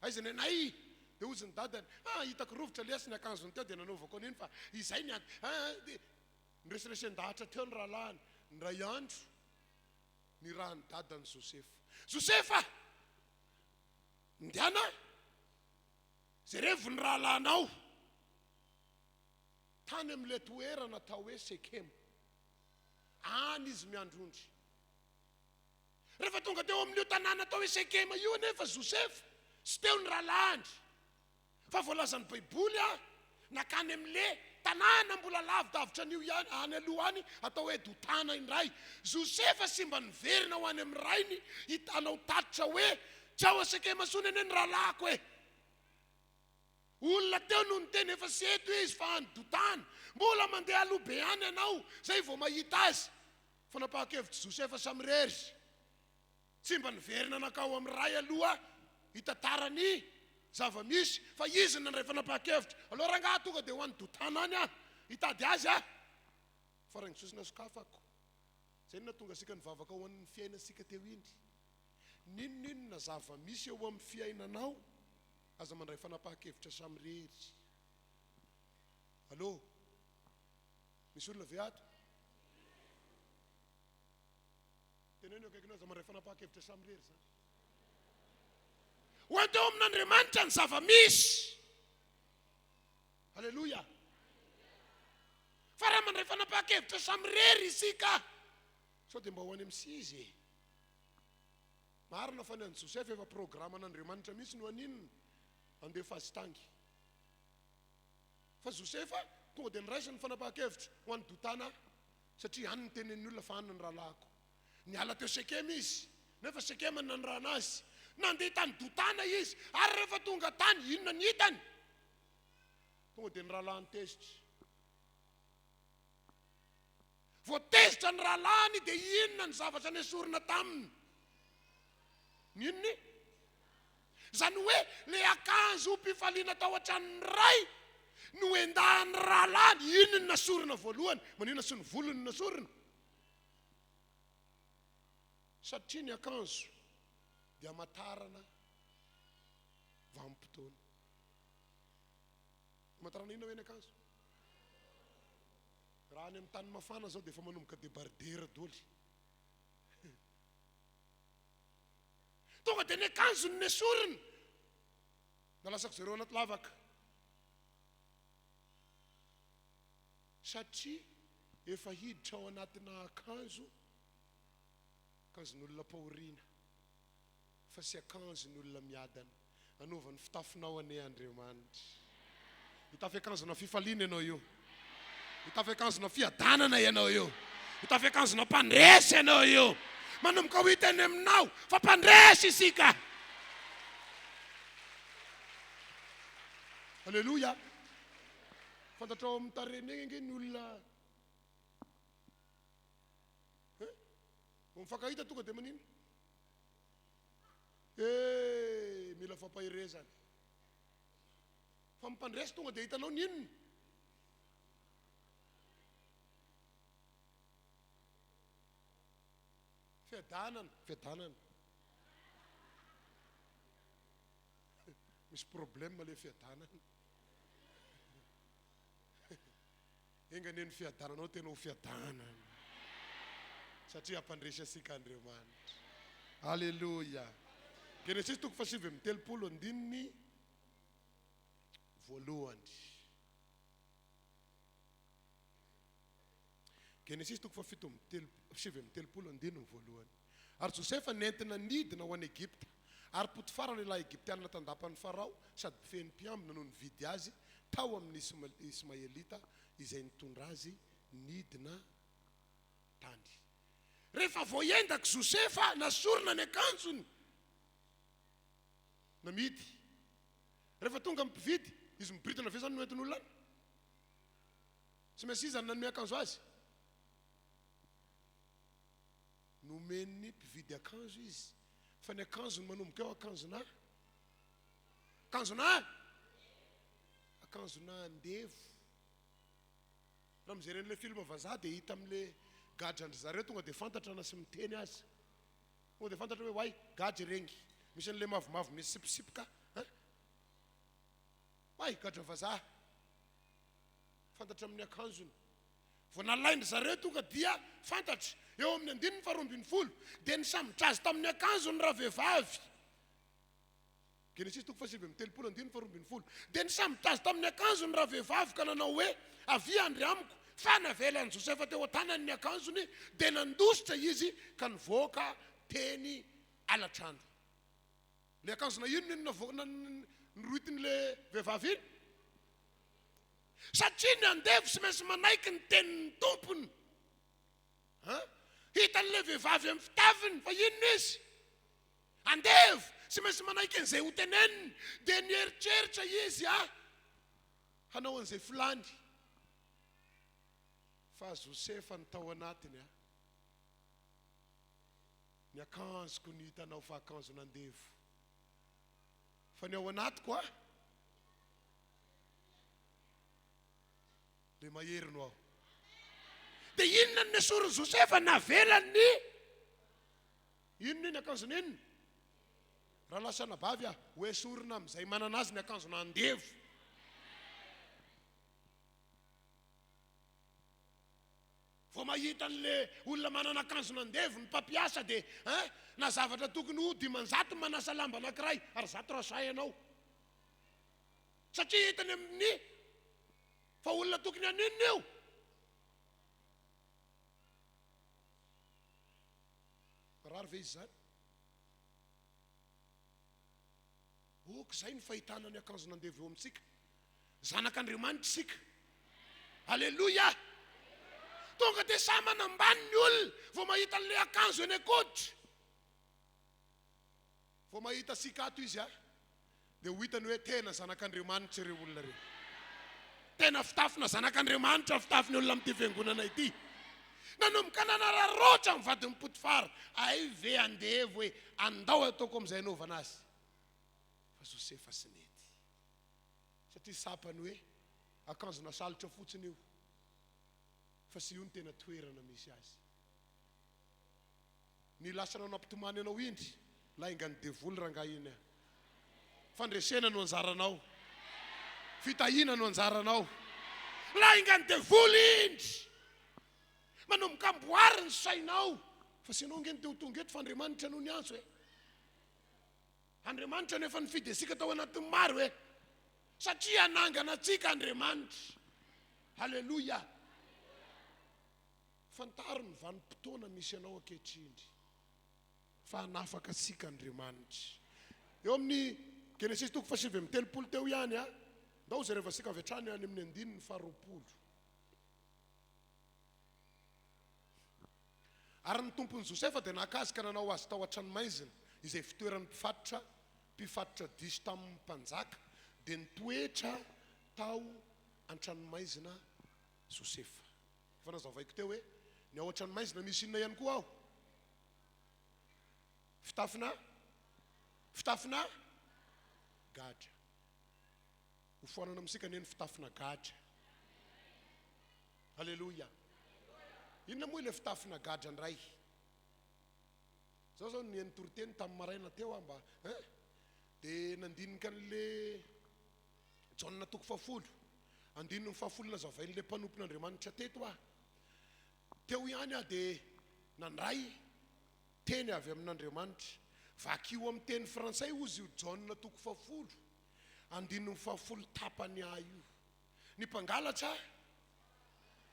Aiza ny anay? Dia hozy ny dadany, ah, hitako rovitra lesy ny akanjony teo dia nanaovako an'iny fa izay ny ant-, ah, dia niresoresen-dahatra teo ny rahalahiny. Indray andro, nirahan'ny dadany Josefa. Josefa! Ndehana, jerevo ny rahalahinao. Tany amin'ilay toerana atao hoe Sekema. Any izy miandry ondry. Rehefa tonga teo amin'io tanàna atao hoe Sekema io anefa Josefa, tsy teo ny rahalahiny. Fa voalazan'ny Baiboly a, nankany amin'ilay tanàna mbola lavidavitra an'io ihany, any aloha any, atao hoe Dotana indray. Josefa sy mba niverina ho any amin'ny rainy hanao tatitra hoe, Tsy ao Sekema intsony anie ny rahalahiko e! Olona teo no niteny efa tsy eto izy fa any Dotana. Mbola mandeha aloha be any ianao zay vao mahita azy. Fanapahan-kevitr'i Josefa samirery. Tsy mba niverina nankao amin'ny ray aloha hitantara ny zava-misy fa izy no nandray fanapahan-kevitra. Aleo rangahy tonga dia ho any Dotana any aho hitady azy aho. Fa raingo-sosona sokafako. Izay no nahatonga antsika nivavaka ho an'ny fiainantsika teo iny. N'inon'inona zava-misy eo amin'ny fiainanao, aza mandray fanapahan-kevitra samirery. Allô? Misy olona ve ato? Teneno eo akaikinao, aza mandray fanapahan-kevitra samirery zany. Ho ento eo amin'Andriamanitra ny zava-misy. Aleloia. Fa raha mandray fanapahan-kevitra samirery isika, sao dia mba ho any amin'ny sizy e. Marina fa ny an'i Josefa efa programan'Andriamanitra mihitsy no haninona? Handefa azy tangy. Fa Josefa tonga dia niraisiny ny fanapahan-kevitra ho any Dotana satria any no tenenin'ny olona fa any ny rahalahiko. Niala teo Sekema izy, nefa Sekema no nanirahana azy. Nandeha tany Dotana izy, ary rehefa tonga tany, inona ny hitany? Tonga dia ny rahalahiny tezitra. Vao tezitra ny rahalahiny dia inona ny zavatra nesorina taminy? Ny inona? Izany hoe ilay akanjom-pifaliana tao an-tranon'ny ray no endahan'ny rahalahiny. Inona no nasorina voalohany? Maninona tsy ny volony no nasorina? Satria ny akanjo dia amantarana vanim-potoana. Amantarana inona hoe ny akanjo? Raha any amin'ny tany mafana zao dia efa manomboka debardeur doly. Tonga dia ny akanjony nesoriny. Nalasako zareo anaty lavaka. Satria efa hiditra ao anatina akanjo, akanjon'olona mpahoriana, fa tsy akanjon'ny olona miadana. Hanova ny fitafinao anie Andriamanitra. Hitafy akanjona fifaliana ianao io. Hitafy akanjona fiadanana ianao io. Hitafy akanjona mpandresy ianao io. Manomboka ho hita eny aminao fa mpandresy isika. Aleloia. Fantatrao amin'ny tarehiny eny ange ny olona. Eh? Vao mifankahita tonga dia manino? Eh, mila fampaherezana. Fa ny mpandresy tonga dia hitanao ny inona? Fiadanana, fiadanana. Misy problème le fiadanana. Enga anie ny fiadananao tena ho fiadanana satria hampandresy antsika Andriamanitra. Aleloia. Genesisy toko fahasivy amby 30 andininy voalohany. Genesisy toko fahafito amby telo, 39 andininy voalohany. Ary Josefa nentina nidina ho any Egypta. Ary Potifara lehilahy Egyptiana tandapan'i Farao sady mpifehy ny mpiambina no nividy azy tao amin'ny Ismaelita izay nitondra azy nidina tany. Rehefa voaendak'i Josefa, nasorina ny akanjony, namidy. Rehefa tonga ny mpividy, izy miboridana ve izany no entin'olona any? Tsy maintsy iza no nanome akanjo azy? Nomen'ny mpividy akanjo izy, fa ny akanjony manomboka eo akanjonà, akanjonà, akanjonà andevo. Raha mijery an'ilay film vazaha dia hita amin'ilay gadran-dry zareo tonga dia fantatra na tsy miteny aza. Tonga dia fantatra hoe oay, gadra iregny. Misy an'ilay mavomavo misy tsipitsipika, hein? Hay, gadra vazaha. Fantatra amin'ny akanjony. Vao nalain-dry zareo tonga dia fantatra. Eo amin'ny andininy faharoa ambinifolo, dia nisambotra azy tamin'ny akanjony ravehivavy. Genesisy toko fahasivy amby telopolo andininy faharoa ambinifolo. Dia nisambotra azy tamin'ny akanjony ravehivavy ka nanao hoe, Avia handry amiko. Fa navelan'i Josefa teo an-tanany ny akanjony, dia nandositra izy ka nivoaka teny alatrano. Ilay akanjona inona iny navoaka norohitin'ilay vehivavy iny? Satria ny andevo tsy maintsy manaiky ny tenin'ny tompony. An? Hitan'ilay vehivavy amin'ny fitafiny fa inona izy? Andevo! Tsy maintsy manaiky an'izay hoteneniny. Dia nieritreritra izy a, hanao an'izay filany. Fa Josefa ny tao anatiny a. Ny akanjoko no hitanao fa akanjon'andevo. Fa ny ao anatiko a. Le mahery no aho. Dia inona no nesorin'i Josefa? Navelany ny inona iny akanjony inona? Rahalahy sy anabavy a, ho esorina amin'izay manana azy ny akanjona andevo. Vao mahita an'le olona manana akanjona andevo ny mpampiasa dia hein, na zavatra tokony ho 500 manasa lamba anankiray ary 100 raha sahy ianao. Satria hitany amin'ny fa olona tokony haninona io? Marary ve izy izany? Ok, izay ny fahitana ny akanjon'andevo eo amintsika. Zanak'Andriamanitra isika. Aleloia! Tonga dia samy manambany ny olona vao mahita an'ilay akanjo eny an-koditra. Vao mahita antsika ato izy a, dia ho hitany hoe tena zanak'Andriamanitra ireo olona ireo. Tena fitafina zanak'Andriamanitra ny fitafin'ny olona amin'ity fiangonana ity. Nanomboka nanararaotra ny vadin'i Potifara. Hay ve andevo e, andao ataoko amin'izay anaovana azy. Fa Josefa tsy nety. Satria tsapany hoe akanjo nasalotra fotsiny io, fa tsy io no tena toerana misy azy. Ny lasanao nampitomany anao indry, laingan'ny devoly rangahy iny a. Fandresena no anjaranao. Fitahiana no anjaranao. Laingan'ny devoly indry. Manomboka amboary ny sainao. Fa tsy ianao ange no te ho tonga eto fa Andriamanitra no niantso e. Andriamanitra no efa nifidy antsika tao anatin'ny maro e. Satria hanangana antsika Andriamanitra. Haleloia. Fantaro ny vanim-potoana misy anao ankehitriny fa hanafaka antsika Andriamanitra. Eo amin'ny Genesisy toko fahasivy amby telopolo teo ihany, ndao jerevantsika avy hatrany any amin'ny andininy faharoapolo. Ary ny tompon'i Josefa dia naka azy ka nanao azy tao an-tranomaizina, izay fitoeran'ny mpifatotra, mpifatotra diso tamin'ny mpanjaka, dia nitoetra tao an-tranomaizina Josefa. Efa nazavaiko teo hoe ny ao an-tranomaizina misy inona ihany koa ao? Fitafina fitafina gadra. Ho foanana amintsika anie ny fitafina gadra. Aleloia. Inona moa ilay fitafina gadra indray? Zao zao nihaino toriteny tamin'ny maraina teo aho mba hein? Dia nandinika an'le Jaona toko fahafolo, andininy fahafolo nazavain'ilay mpanompon'Andriamanitra teto aho. Teo ihany aho dia nandray teny avy amin'Andriamanitra. Vakio amin'ny teny frantsay hozy io Jaona toko fahafolo, andininy fahafolo tapany ahy io. Ny mpangalatra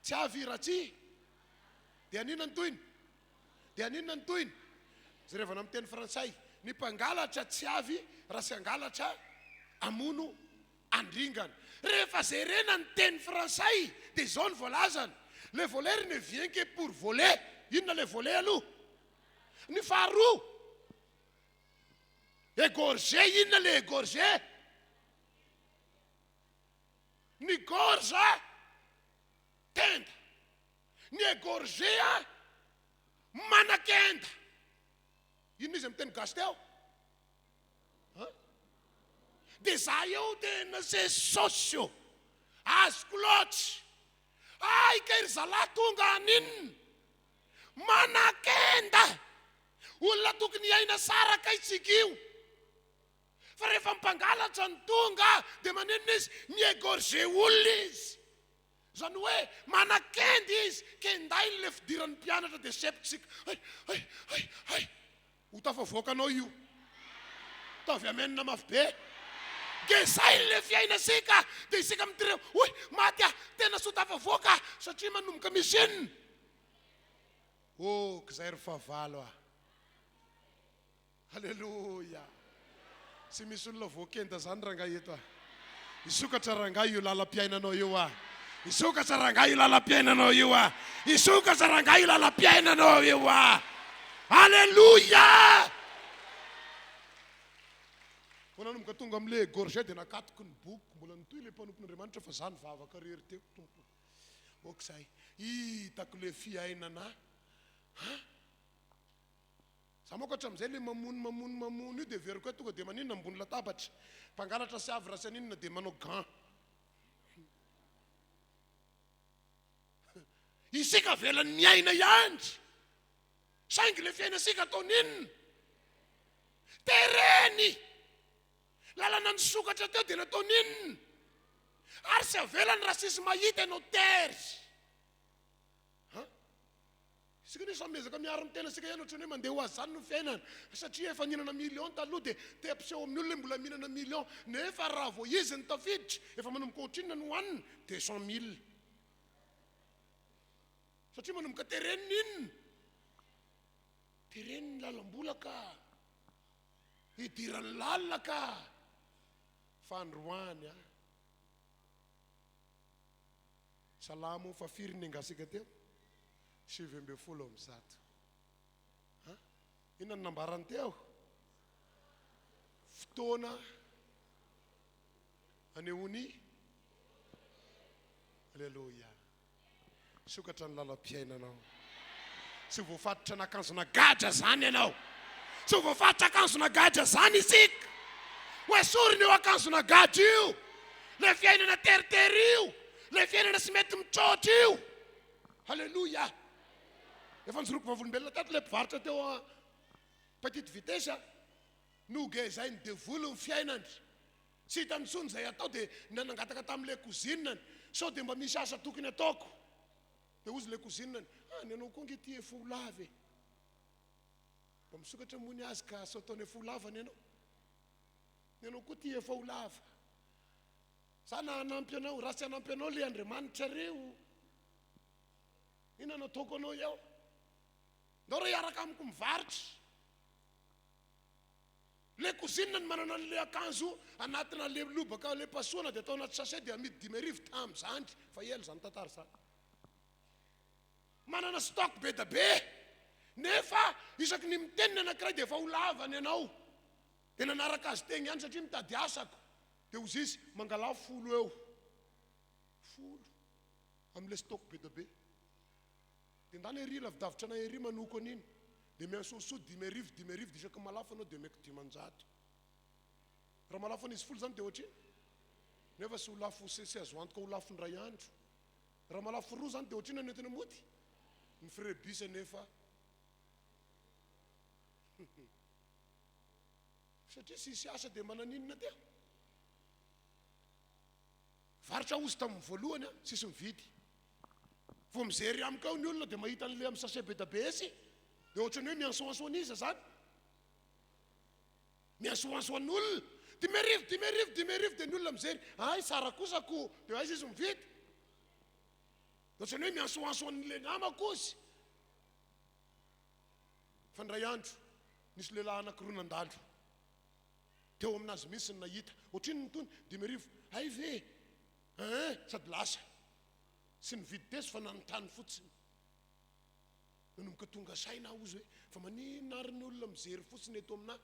tsy avy raha tsy dia haninona ny tohiny? Dia haninona ny tohiny? Jerevana amin'ny teny frantsay, ny mpangalatra tsy avy raha tsy hangalatra, hamono, handringana. Rehefa jerena ny teny frantsay dia izao no voalazany, Le voleur ne vient que pour voler. Inona le voler aloha? Ny faharoa, égorger, inona le égorger? Ny gorge tenda. Ny égorger manakenda. Inona izy amin'ny teny gasy teo? An? Dia za eo tena c'est sôsy ô. Azoko loatra. Hay kay ry zalahy tonga haninona? Manakenda. Olona tokony hiaina tsara kay tsika io. Fa rehefa mpangalatra no tonga dia maninona izy? Mi-égorger olona izy. Izany hoe manakendy izy, kendainy ilay fidiran'ny mpianatra dia septika. Hay, hay, hay, hay. Ho tafavoakanao io. Ataovy amen mafy be. Gezainy ilay fiainasika dia isika mitire hoy maty aho, tena tsy ho tafavoaka aho satria manomboka misy inona? Oh, k'izay ry fahavalo ah. Aleloia! Tsy misy olona voakenda zany rangahy eto a! Hisokatra rangahy io lalam-piainanao io a! Hisokatra rangahy io lalam-piainanao io a! Hisokatra rangahy io lalam-piainanao io a! Aleloia! Vao nanomboka tonga amin'ilay égorgé dia nakatoko ny bokiko, mbola nitohy ilay mpanompon'Andriamanitra fa za nivavaka irery teo, Tompo ô, ok zay, hitako ilay fiainana a! Za manko hatramin'izay le mamono mamono mamono io de heveriko hoe tonga de maninona ambony latabatra. Mpangalatra sy avy raha tsy haninona de manao gant. Isika avelany miaina ihany. Saingy le fiainasika ataony inona? Tereny. Lalana nisokatra teo de nataony inona? Ary tsy avelany raha tsisy mahita ianao tery. An? Isika anie samy miezaka miaro ny tena isika ihany ohatran'ny hoe mandeha ho azy izany ny fiainana satria efa nihinana million taloha dia te hampiseho amin'ny olona hoe mbola mihinana million nefa raha vao izy no tafiditra efa manomboka ohatrinona no hohanina? 200 mille satria manomboka tereny ny inona? Tereny ny lalam-bola ka! Idirany lalina ka! Fa androany an! Salamo fa firy ny engasika teo? 119. Ha? Inona no nambarany teo? Fotoana anehoany Aleloia. Sokatra ny lalam-piainanao. Tsy ho voafatotra an'akanjona gadra zany ianao. Tsy ho voafatotra akanjona gadra zany isika. Ho esorina io akanjona gadra io. Ilay fiainana teritery io. Ilay fiainana tsy mety mitroatra io. Haleloia. Efa nijoroako vavolombelona tato ilay mpivarotra teo a petite vitesse. Nogezain'ny devoly ny fiainany. Tsy hitany intsony izay atao dia nangataka tamin'ilay cousine-ny sao dia mba misy asa tokony ataoko. Dia hozy ilay cousine-ny, ah ny anao koa ange ity efa ho lava e. Mba misokatra moa ny azy ka sao ataony efa ho lava ny anao. Ny anao koa ity efa ho lava. Za na hanampy anao, raha tsy hanampy anao ilay Andriamanitrareo, inona no ataoko anao eo? Ndao re hiaraka amiko mivarotra. Le cousine no manana anle akanjo anatina le lobaka le pasoana de atao anaty sachet de amidy 5000 tam zandry fa ela zany tantara zany. Manana stock be da be nefa isaky ny miteny ny anakiray de efa ho lava ny anao de nanaraka azy tegny ihany satria mitady asako de ozizy mangalà folo eo folo amle stock be da be. Dia ndana ery lavidavitra anay ery manoko an'iny. Dia miansoasoa 5000, 5000 dia isaky ny malafo anao dia omeko 500. Raha malafo an'izy folo izany dia ohatrino? Nefa tsy ho lafo tsy azo antoka ho lafo indray andro. Raha malafo roa izany dia ohatrino ny entina mody? Ny frais bus anefa satria tsisy asa dia mba naninona teo? Varotra ozy tamin'ny voalohany an, tsisy mividy. Vao mijery amiko ao ny olona dia mahita an'ilay amin'ny sachet be da be esy, dia ohatran'ny hoe miansoanso an'iza zany? Miansoanso an'olona. 5000, 5000, 5000 dia ny olona mijery, hay tsara kosa ko, dia aiza izy mividy? Dia ohatran'ny hoe miansoanso an'ilay namako ozy. Fa indray andro, nisy lehilahy anankiroa nandalo. Teo aminazy mihitsy ny nahita. Ohatrinona itony? 5000. Hay ve? Hein, sady lasa. Tsy nividy teso fa nanontany fotsiny. Nanomboka tonga saina aho ozy hoe fa maninona ary ny olona mijery fotsiny eto aminà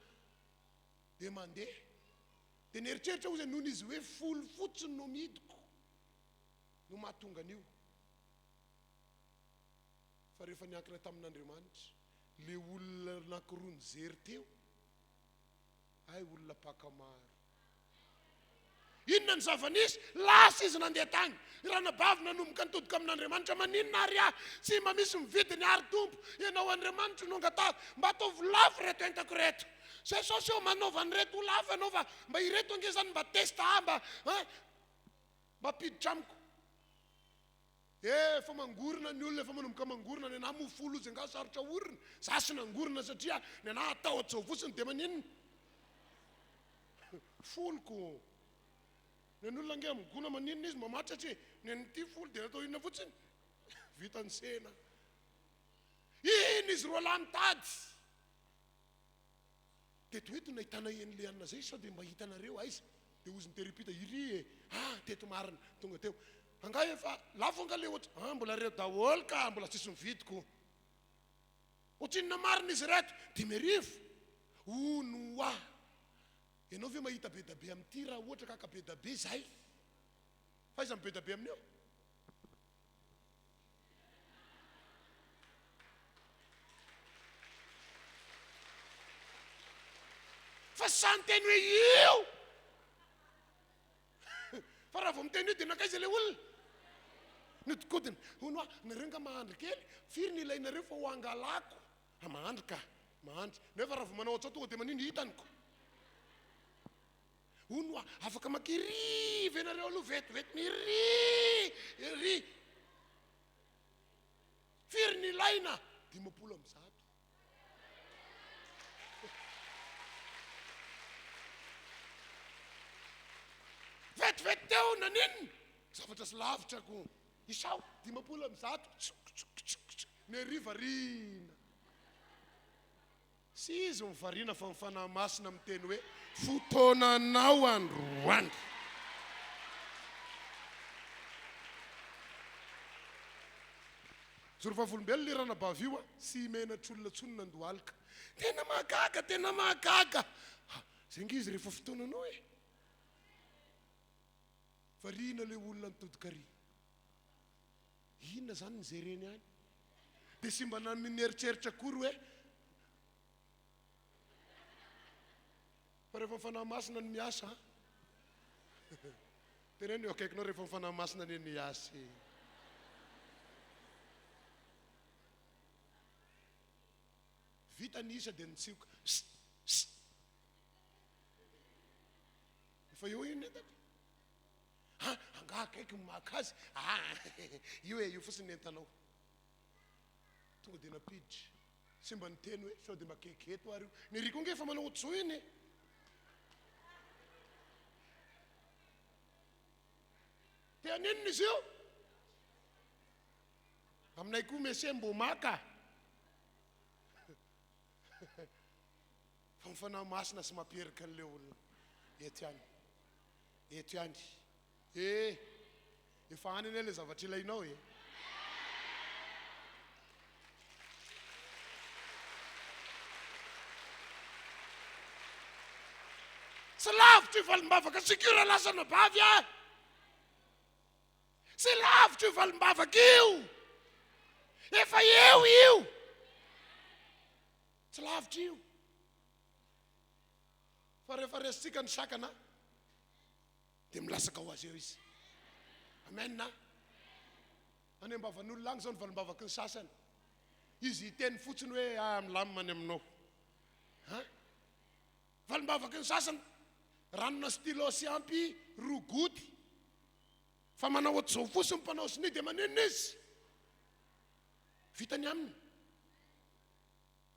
dia mandeha. Dia nieritreritra ozy nony izy hoe folo fotsiny no amidiko no mahatonga an'io. Fa rehefa niankina tamin'Andriamanitra, le olona anankiroa nijery teo, Hay olona mpaka maro. Inona ny zava-nisy? Lasa izy nandeha tany. I ranabavy nanomboka nitodika amin'Andriamanitra, Maninona àry aho? Tsy mba misy mividy ny ary Tompo. Ianao Andriamanitro no angatahako. Mba ataovy lafo ireto entako ireto. Jesosy ô, manaova an'ireto ho lafo ianao fa mba ireto ange izany mba test ahy mba hein, mba hampiditra amiko. Efa mangorona ny olona, efa manomboka mangorona, ny anah moa folo ozy angaha sarotra orina, za tsy nangorona satria ny anah atao atsao fotsiny dia maninona? Folo ko. Ny an'olona ange migona maninona izy mamatratra e, ny an'ity folo dia atao inona fotsiny? Vita ny tsena. Iny izy roalahy mitady. Teto eto nahitana an'le anona zay sao dia mba hitanareo aiza? Dia hozy ny teripita iry e! Ah teto marina! Tonga teo. Angaha efa lafo angaha le ohatry? Ah mbola reo daholo ka mbola tsisy mividy ko. Ohatrinona marina izy ireto? 5000? Hono hoa! Ianao ve mahita bedabe amin'ity raha ohatra ka haka bedabe zay? Fa aiza ny bedabe amin'io? Fa sahy niteny hoe io! Fa raha vao miteny io dia nankaiza ilay olona? Nodikodina. Hono hoa, nareo nga mahandry kely, firy ny ilainareo fa ho angalako? Ah, mahandry ka, mahandry. Nefa raha vao manao an'izao tonga dia manino? Hitany ko. Hono hoa, afaka maka iry ve nareo aloha vetivety ny iry, iry. Firy ny ilaina? 150. Vetivety teo naninona? Zavatra tsy lavitra ko. Isao, 150. Ny ery variana. Tsy izy no variana fa ny Fanahy Masina miteny hoe fotoananao androany. Joro vavolombelona io ranabavy io a, tsy menatr'olona tsony nandohalika. Tena mahagaga, tena mahagaga. Ha, zay nge izy rehefa fotoananao e. Variana le olona nitodika ary. Inona zany ny zereny any? Dia tsy mba nieritreritra akory hoe fa rehefa ny Fanahy Masina no miasa an. Teneno eo akaikinao rehefa ny Fanahy Masina anie no hiasa e. Vita ny isa dia nitsioka. Efa eo iny entana. Ha, angaha akaiky ny maka azy? Ah, io e, io fotsiny ny entanao. Tonga dia nampiditra. Tsy mba niteny hoe sao dia mba akaiky eto ary io. Ny ery koa ange efa manao ohatr'izao iny e. Te haninona izy io? Aminay koa Messie mbo maka. Fa ny Fanahy Masina sy mampiherika an'ilay olona eto ihany. Eto ihany. Eh! Efa any anie ilay zavatra ilainao e. Tsy lavitra io valim-bavaka tsika io rahalahy sy anabavy a! Tsy lavitra io valim-bavaka io! Efa eo io! Tsy lavitra io. Fa rehefa resintsika ny sakana dia milatsaka ho azy eo izy. Amen. Any am-bavan'olona any izao ny valim-bavaky ny sasany. Izy hiteny fotsiny hoe ah milamina any aminao. Ha? Valim-bavaky ny sasany ranona stylo sy ampy roa goty. Fa manao ohatr'izao fotsiny mpanao sonia dia maninona izy? Vita ny aminy.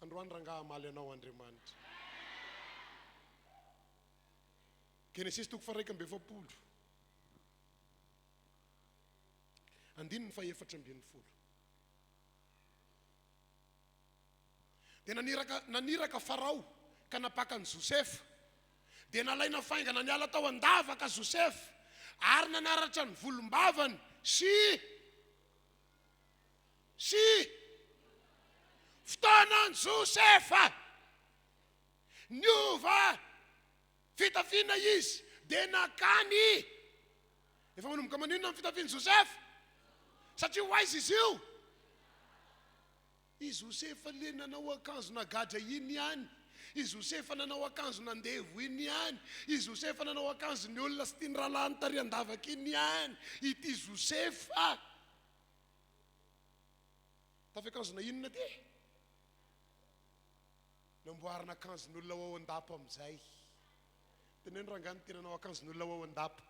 Androany rangaha hamaly anao Andriamanitra. Genesisy toko faha-41. Andininy faha-14. Dia naniraka naniraka Farao ka nampaka an'i Josefa. Dia nalaina faingana niala tao an-davaka Josefa ary nanaratra ny volombavany sy Sy fotoanan'i Josefa. Niova fitafiana izy dia nankany. Efa manomboka maninona ny fitafian'i Josefa? Satria ho aiza izy io? I Josefa le nanao akanjo nagadra iny ihany. I Josefa nanao akanjon'andevo iny ihany. I Josefa nanao akanjon'ny olona sy tia ny rahalahiny tary an-davaka iny ihany. Ity Josefa. Tafy akanjona inona ity? Namboarina akanjon'olona ho ao an-dapa amin'izay. Teneno rangahy ny tenanao akanjon'olona ho ao an-dapa.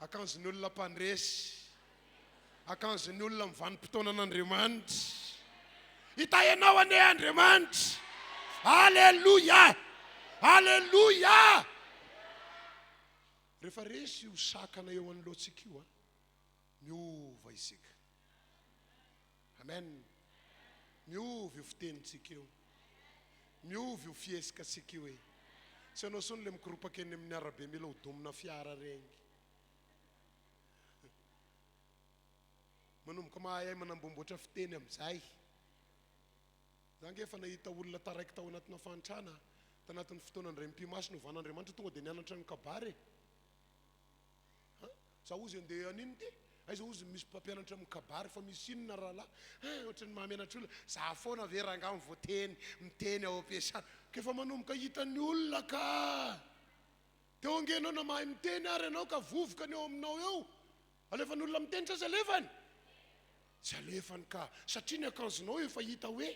Akanjon'ny olona mpandresy. Akanjon'ny olona amin'ny vanim-potoanan'Andriamanitra. Hitahy anao anie Andriamanitra. Aleloia! Aleloia! Rehefa resy io sakana eo anoloantsika io, miova isika. Amen. Miova io fitenintsika io. Miova io fihesikatsika io e. Tsy ianao intsony ilay mikoropaka eny amin'ny arabe mila ho domina fiara regny. Manomboka mahay manamboamboatra fiteny amin'izay. Za ange efa nahita olona taraiky tao anatina fahantrana, tanatin'ny fotoana indray mipi-maso novan'Andriamanitra tonga dia nianatra ny kabary e. An! Za ozy andeha an'inona ity? Aiza ozy misy mpampianatra mikabary fa misy inona rahalahy? Hein! Ohatran'ny mahamenatra olona. Za foana ve rangahy no voateny miteny ao am-piasana? Ka efa manomboka hitan'ny olona ka! Teo ange ianao na mahay miteny ary ianao ka vovoka ny eo aminao eo. Alefan'ny olona miteny sa tsy alefany? Tsy alefany ka! Satria ny akanjonao efa hita hoe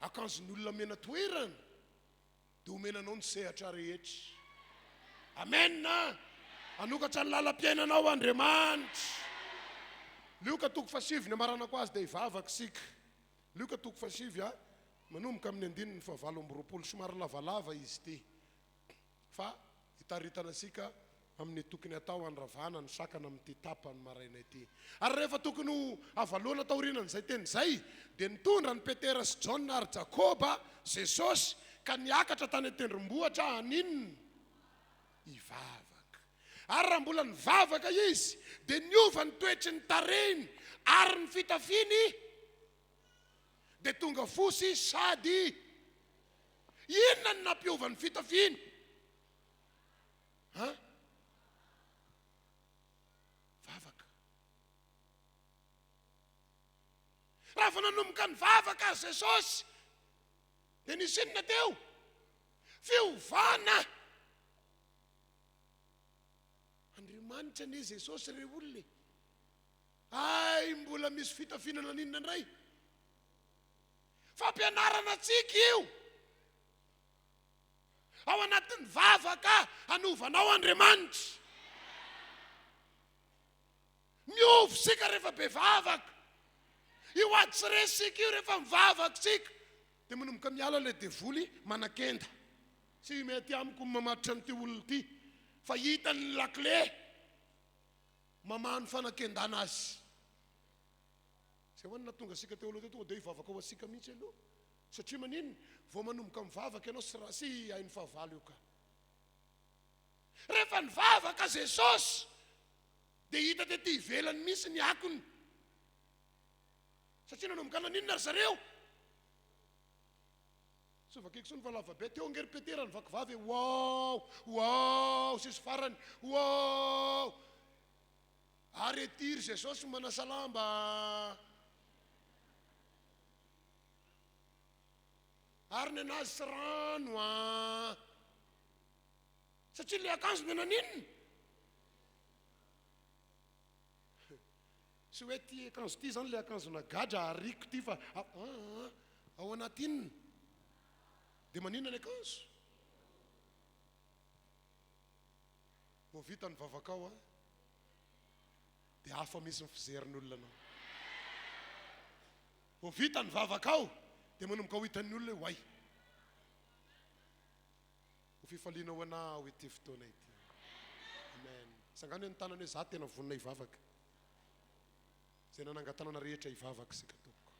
akanjon'ny olona mena toerana. Dia omena anao ny sehatra rehetra. Amen a! Hanokatra ny lalam-piainanao Andriamanitra. Lioka toko fahasivy, ny hamaranako azy dia hivavaka isika. Lioka toko fahasivy a, manomboka amin'ny andininy fahavalo amby 20, somary lavalava izy ity. Fa hitaritana antsika amin'ny tokony hatao handravana ny sakana amin'ity tapany maraina ity. Ary rehefa tokony ho havaloana taorianan'izay teny izay, dia nitondra an'i Petera sy Jaona ary Jakoba Jesosy ka niakatra tany an-tendrombohitra haninona? Hivavaka. Ary raha mbola nivavaka Izy, dia niova ny toetry ny tarehiny ary ny fitafiany dia tonga fosy sady inona no nampiova ny fitafiany? An? Vavaka. Raha vao nanomboka nivavaka Jesosy, dia nisy inona teo? Fiovana. Andriamanitra anie Jesosy re olona e. Hay mbola misy fitafiana naninona indray? Fampianarana antsika io. Ao anatin'ny vavaka hanovanao Andriamanitra. Miova isika rehefa be vavaka. Io ady tsy resy isika io rehefa mivavaka isika. Dia manomboka miala ilay devoly manakenda. Tsy mety amiko ny mamatotra an'ity olona ity fa hitany ny lakile mamaha ny fanakendana azy. Izay ho'a no nahatonga antsika teo aloha teo tonga dia hivavaka ho antsika mihitsy aloha. Satria maninona? Vao manomboka mivavaka ianao sy raha sy hain'ny fahavalo io ka. Rehefa nivavaka Jesosy dia hita tety ivelany mihitsy ny akony. Satria nanomboka naninona ry zareo? Tsy ho vakiko intsony fa lava be. Teo ange ry Petera nivaky vava e, Wow! Wow! Sisy farany, Wow! Ary ety ry Jesosy manasa lamba. Ary ny anazy tsy rano an! Satria le akanjo no naninona? Tsy hoe ty akanjo ty zany le akanjona gadra ariko ty fa aa ao anaty inona? Dia maninona ny akanjo? Vao vita ny vavakao an, dia hafa mihitsy ny fijerin'olona anao. Vao vita ny vavakao dia manomboka ho hitan'ny olona hoe oay. Ho fifaliana ho anao ity fotoana ity. Amen. Sangano ny tanana hoe za tena vonona hivavaka. Izay nanangan-tanana rehetra hivavaka isika tompoko.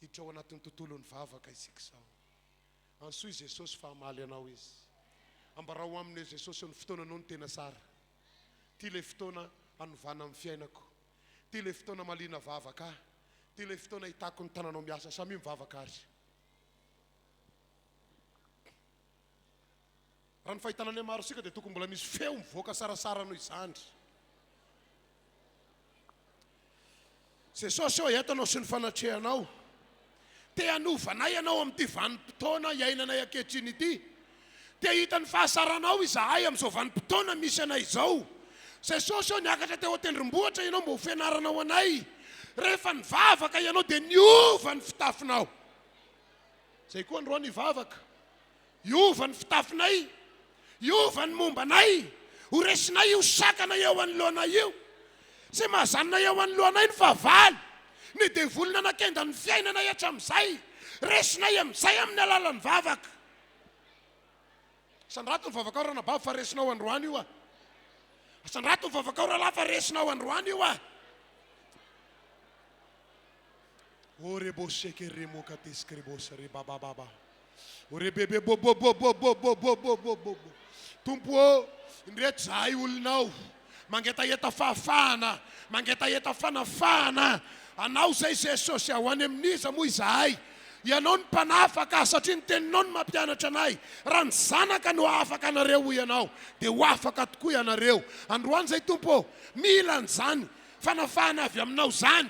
Hiditra ao anatin'ny tontolon'ny vavaka isika izao. Antsoy Jesosy fa hamaly anao Izy. Ambarao aminy hoe Jesosy ny fotoananao no tena tsara. Ity ilay fotoana hanovana ny fiainako. Ity ilay fotoana hamaliana vavaka ahy. Ity ilay fotoana ahitako ny tananao miasa. Samia mivavaka ary. Raha ny fahitana ny hamarosika dia tokony mbola misy feo mivoaka sarasara noho izany. Jesosy ô, eto Anao sy ny fanatrehanao. Te hanova anay Ianao amin'ity vanim-potoana iainanay ankehitriny ity. Te hahita ny fahasaranao izahay amin'izao vanim-potoana misy anay izao. Jesosy ô, niakatra teo an-tendrombohitra Ianao mba ho fianarana ho anay. Rehefa nivavaka Ianao dia niova ny fitafinao. Izay koa androany hivavaka. Hiova ny fitafinay, hiova ny momba anay, ho resinay io sakana eo anoloanay io. Tsy mahazanona eo anoloanay ny fahavalo, ny devoly nanakenda ny fiainanay hatramin'izay. Resinay amin'izay amin'ny alalan'ny vavaka. Asandrato ny vavakao ranabavy fa resinao androany io a. Asandrato ny vavakao rahalahy fa resinao androany io a. Oreboshekeremokateskrebosarebabababa. Orebebebobobobobobobobobobo. Tompo ô, indreto izahay olonao, mangetaheta fahafahana, mangetaheta fanafahana. Anao izay Jesosy a, ho any amin'iza moa izahay? Ianao no mpanafaka, satria ny teninao no mampianatra anay. Raha ny Zanaka no hahafaka anareo, hoy Ianao, dia ho afaka tokoa ianareo. Androany izay Tompo ô, mila an'izany Fanafahana avy aminao izany.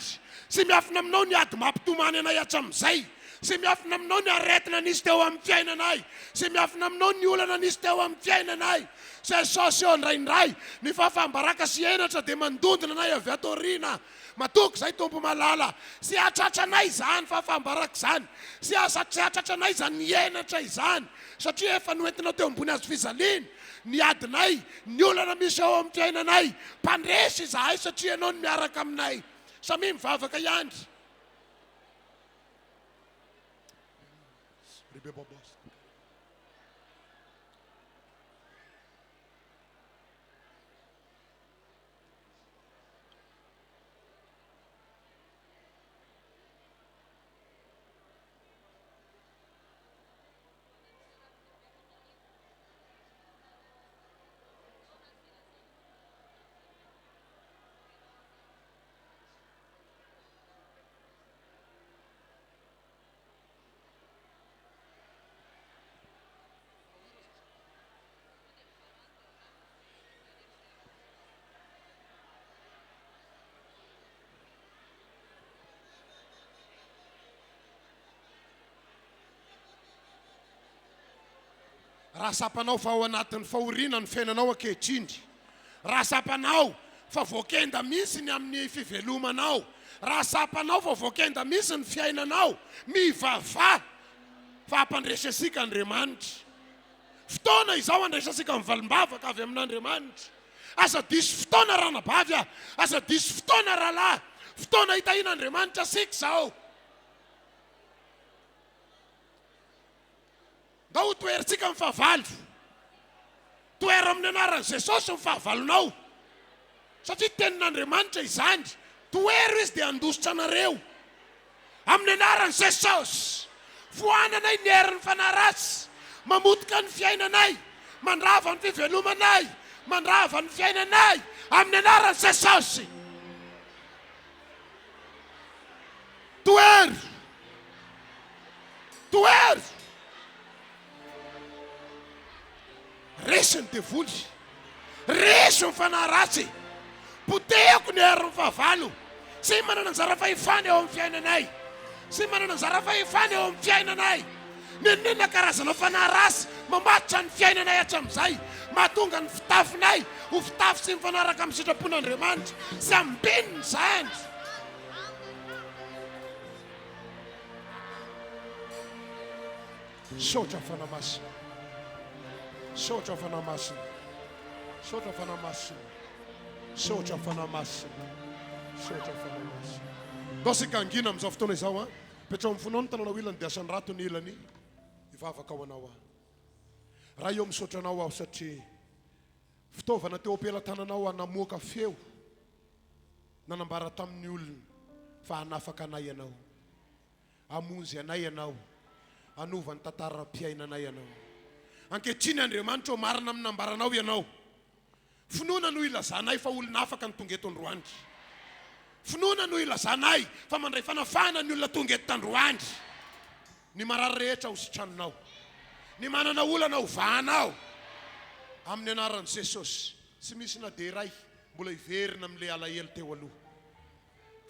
Tsy miafina aminao ny ady mampitomany anay hatramin'izay. Tsy miafina aminao ny aretina nisy teo amin'ny fiainanay. Tsy miafina aminao ny olana nisy teo amin'ny fiainanay. Jesosy ô, indraindray ny fahafaham-baraka sy henatra dia mandondona anay avy ato aoriana. Matoky izay Tompo malala. Tsy hahatratra anay izany fahafaham-baraka izany. Tsy hahatratra anay izany henatra izany. Satria efa noentinao teo ambony hazofijaliana. ny adinay, ny olana misy ao amin'ny fiainanay. Mpandresy izahay satria Ianao no miaraka aminay. Samia mivavaka ihany. Raha tsapanao fa ao anatin'ny fahoriana ny fiainanao ankehitriny, raha tsapanao fa voakenda mihitsy ny amin'ny fivelomanao, raha tsapanao fa voakenda mihitsy ny fiainanao, mivavaha fa hampandresy antsika Andriamanitra. Fotoana izao handraisantsika ny valim-bavaka avy amin'Andriamanitra. Aza diso fotoana ranabavy a! Aza diso fotoana rahalahy! Fotoana hitahian'Andriamanitra antsika izao. Ndao ho toherintsika ny fahavalo. Tohero amin'ny anaran'i Jesosy ny fahavalonao. Satria tenin'Andriamanitra izany. Tohero izy dia handositra anareo. Amin'ny anaran'i Jesosy. Foananay ny herin'ny fanahy ratsy. Mamotika ny fiainanay. Mandrava ny fivelomanay. Mandrava ny fiainanay. Amin'ny anaran'i Jesosy. Tohero! Tohero! Resy ny devoly. Resy ny fanahy ratsy. Potehiko ny herin'ny fahavalo. Tsy manana anjara fahefana eo amin'ny fiainanay. Tsy manana anjara fahefana eo amin'ny fiainanay. N'inon'inona karazana fanahy ratsy mamatotra ny fiainanay hatramin'izay, mahatonga ny fitafinay ho fitafy tsy mifanaraka amin'ny sitrapon'Andriamanitra. Tsy ambinina izany. Misaotra Fanahy Masina. Misaotra Fanahy Masina. Misaotra Fanahy Masina. Misaotra Fanahy Masina. Misaotra Fanahy Masina. Ndao isika hangina amin'izao fotoana izao an. Petraho amin'ny fonao ny tananao ilany dia asandrato ny ilany hivavaka ho anao aho. Ray ô misaotra anao aho satria fitaovana teo am-pelatananao aho namoaka feo nanambara tamin'ny olona fa hanafaka anay ianao. Hamonjy anay ianao. Hanova ny tantaram-piainanay ianao. Ankehitriny Andriamanitra ô marina amin'ny nambaranao ianao. Finoana no ilazanay fa olona afaka ny tonga eto androany. Finoana no ilazanay fa mandray fanafahana ny olona tonga eto tandroany. Ny marary rehetra ho sitraninao. Ny manana olana ho vahanao. Amin'ny anaran'i Jesosy. Tsy misy na dia iray mbola hiverina amin'ilay alahelo teo aloha.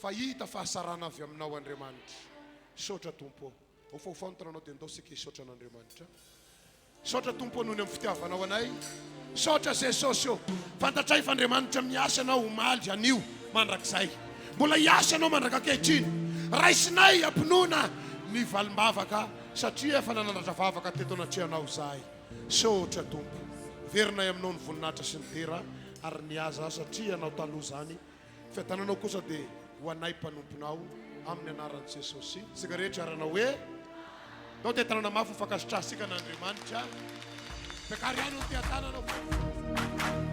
Fa hita fahasarana avy aminao Andriamanitra. Misaotra Tompo ô. Hofahofao ny tananao dia ndao isika hisaotra an'Andriamanitra. Misaotra Tompo ô noho ny amin'ny fitiavanao anay. Misaotra Jesosy ô. Fantatray fa Andriamanitra miasa Ianao omaly, anio, mandrakizay. Mbola hiasa Ianao mandrak'ankehitriny. Raisinay am-pinoana ny valim-bavaka satria efa nanandratra vavaka teto anatrehanao izahay. Misaotra Tompo. Verinay aminao ny voninahitra sy ny dera ary ny haza satria Ianao taloha izany. Fiadananao kosa dia ho anay mpanomponao amin'ny anaran'i Jesosy. Isika rehetra ary hanao hoe, Ndao te tanana mafy ho fankasitrahantsika an'Andriamanitra. Mpiakary ihany no te-hatanana.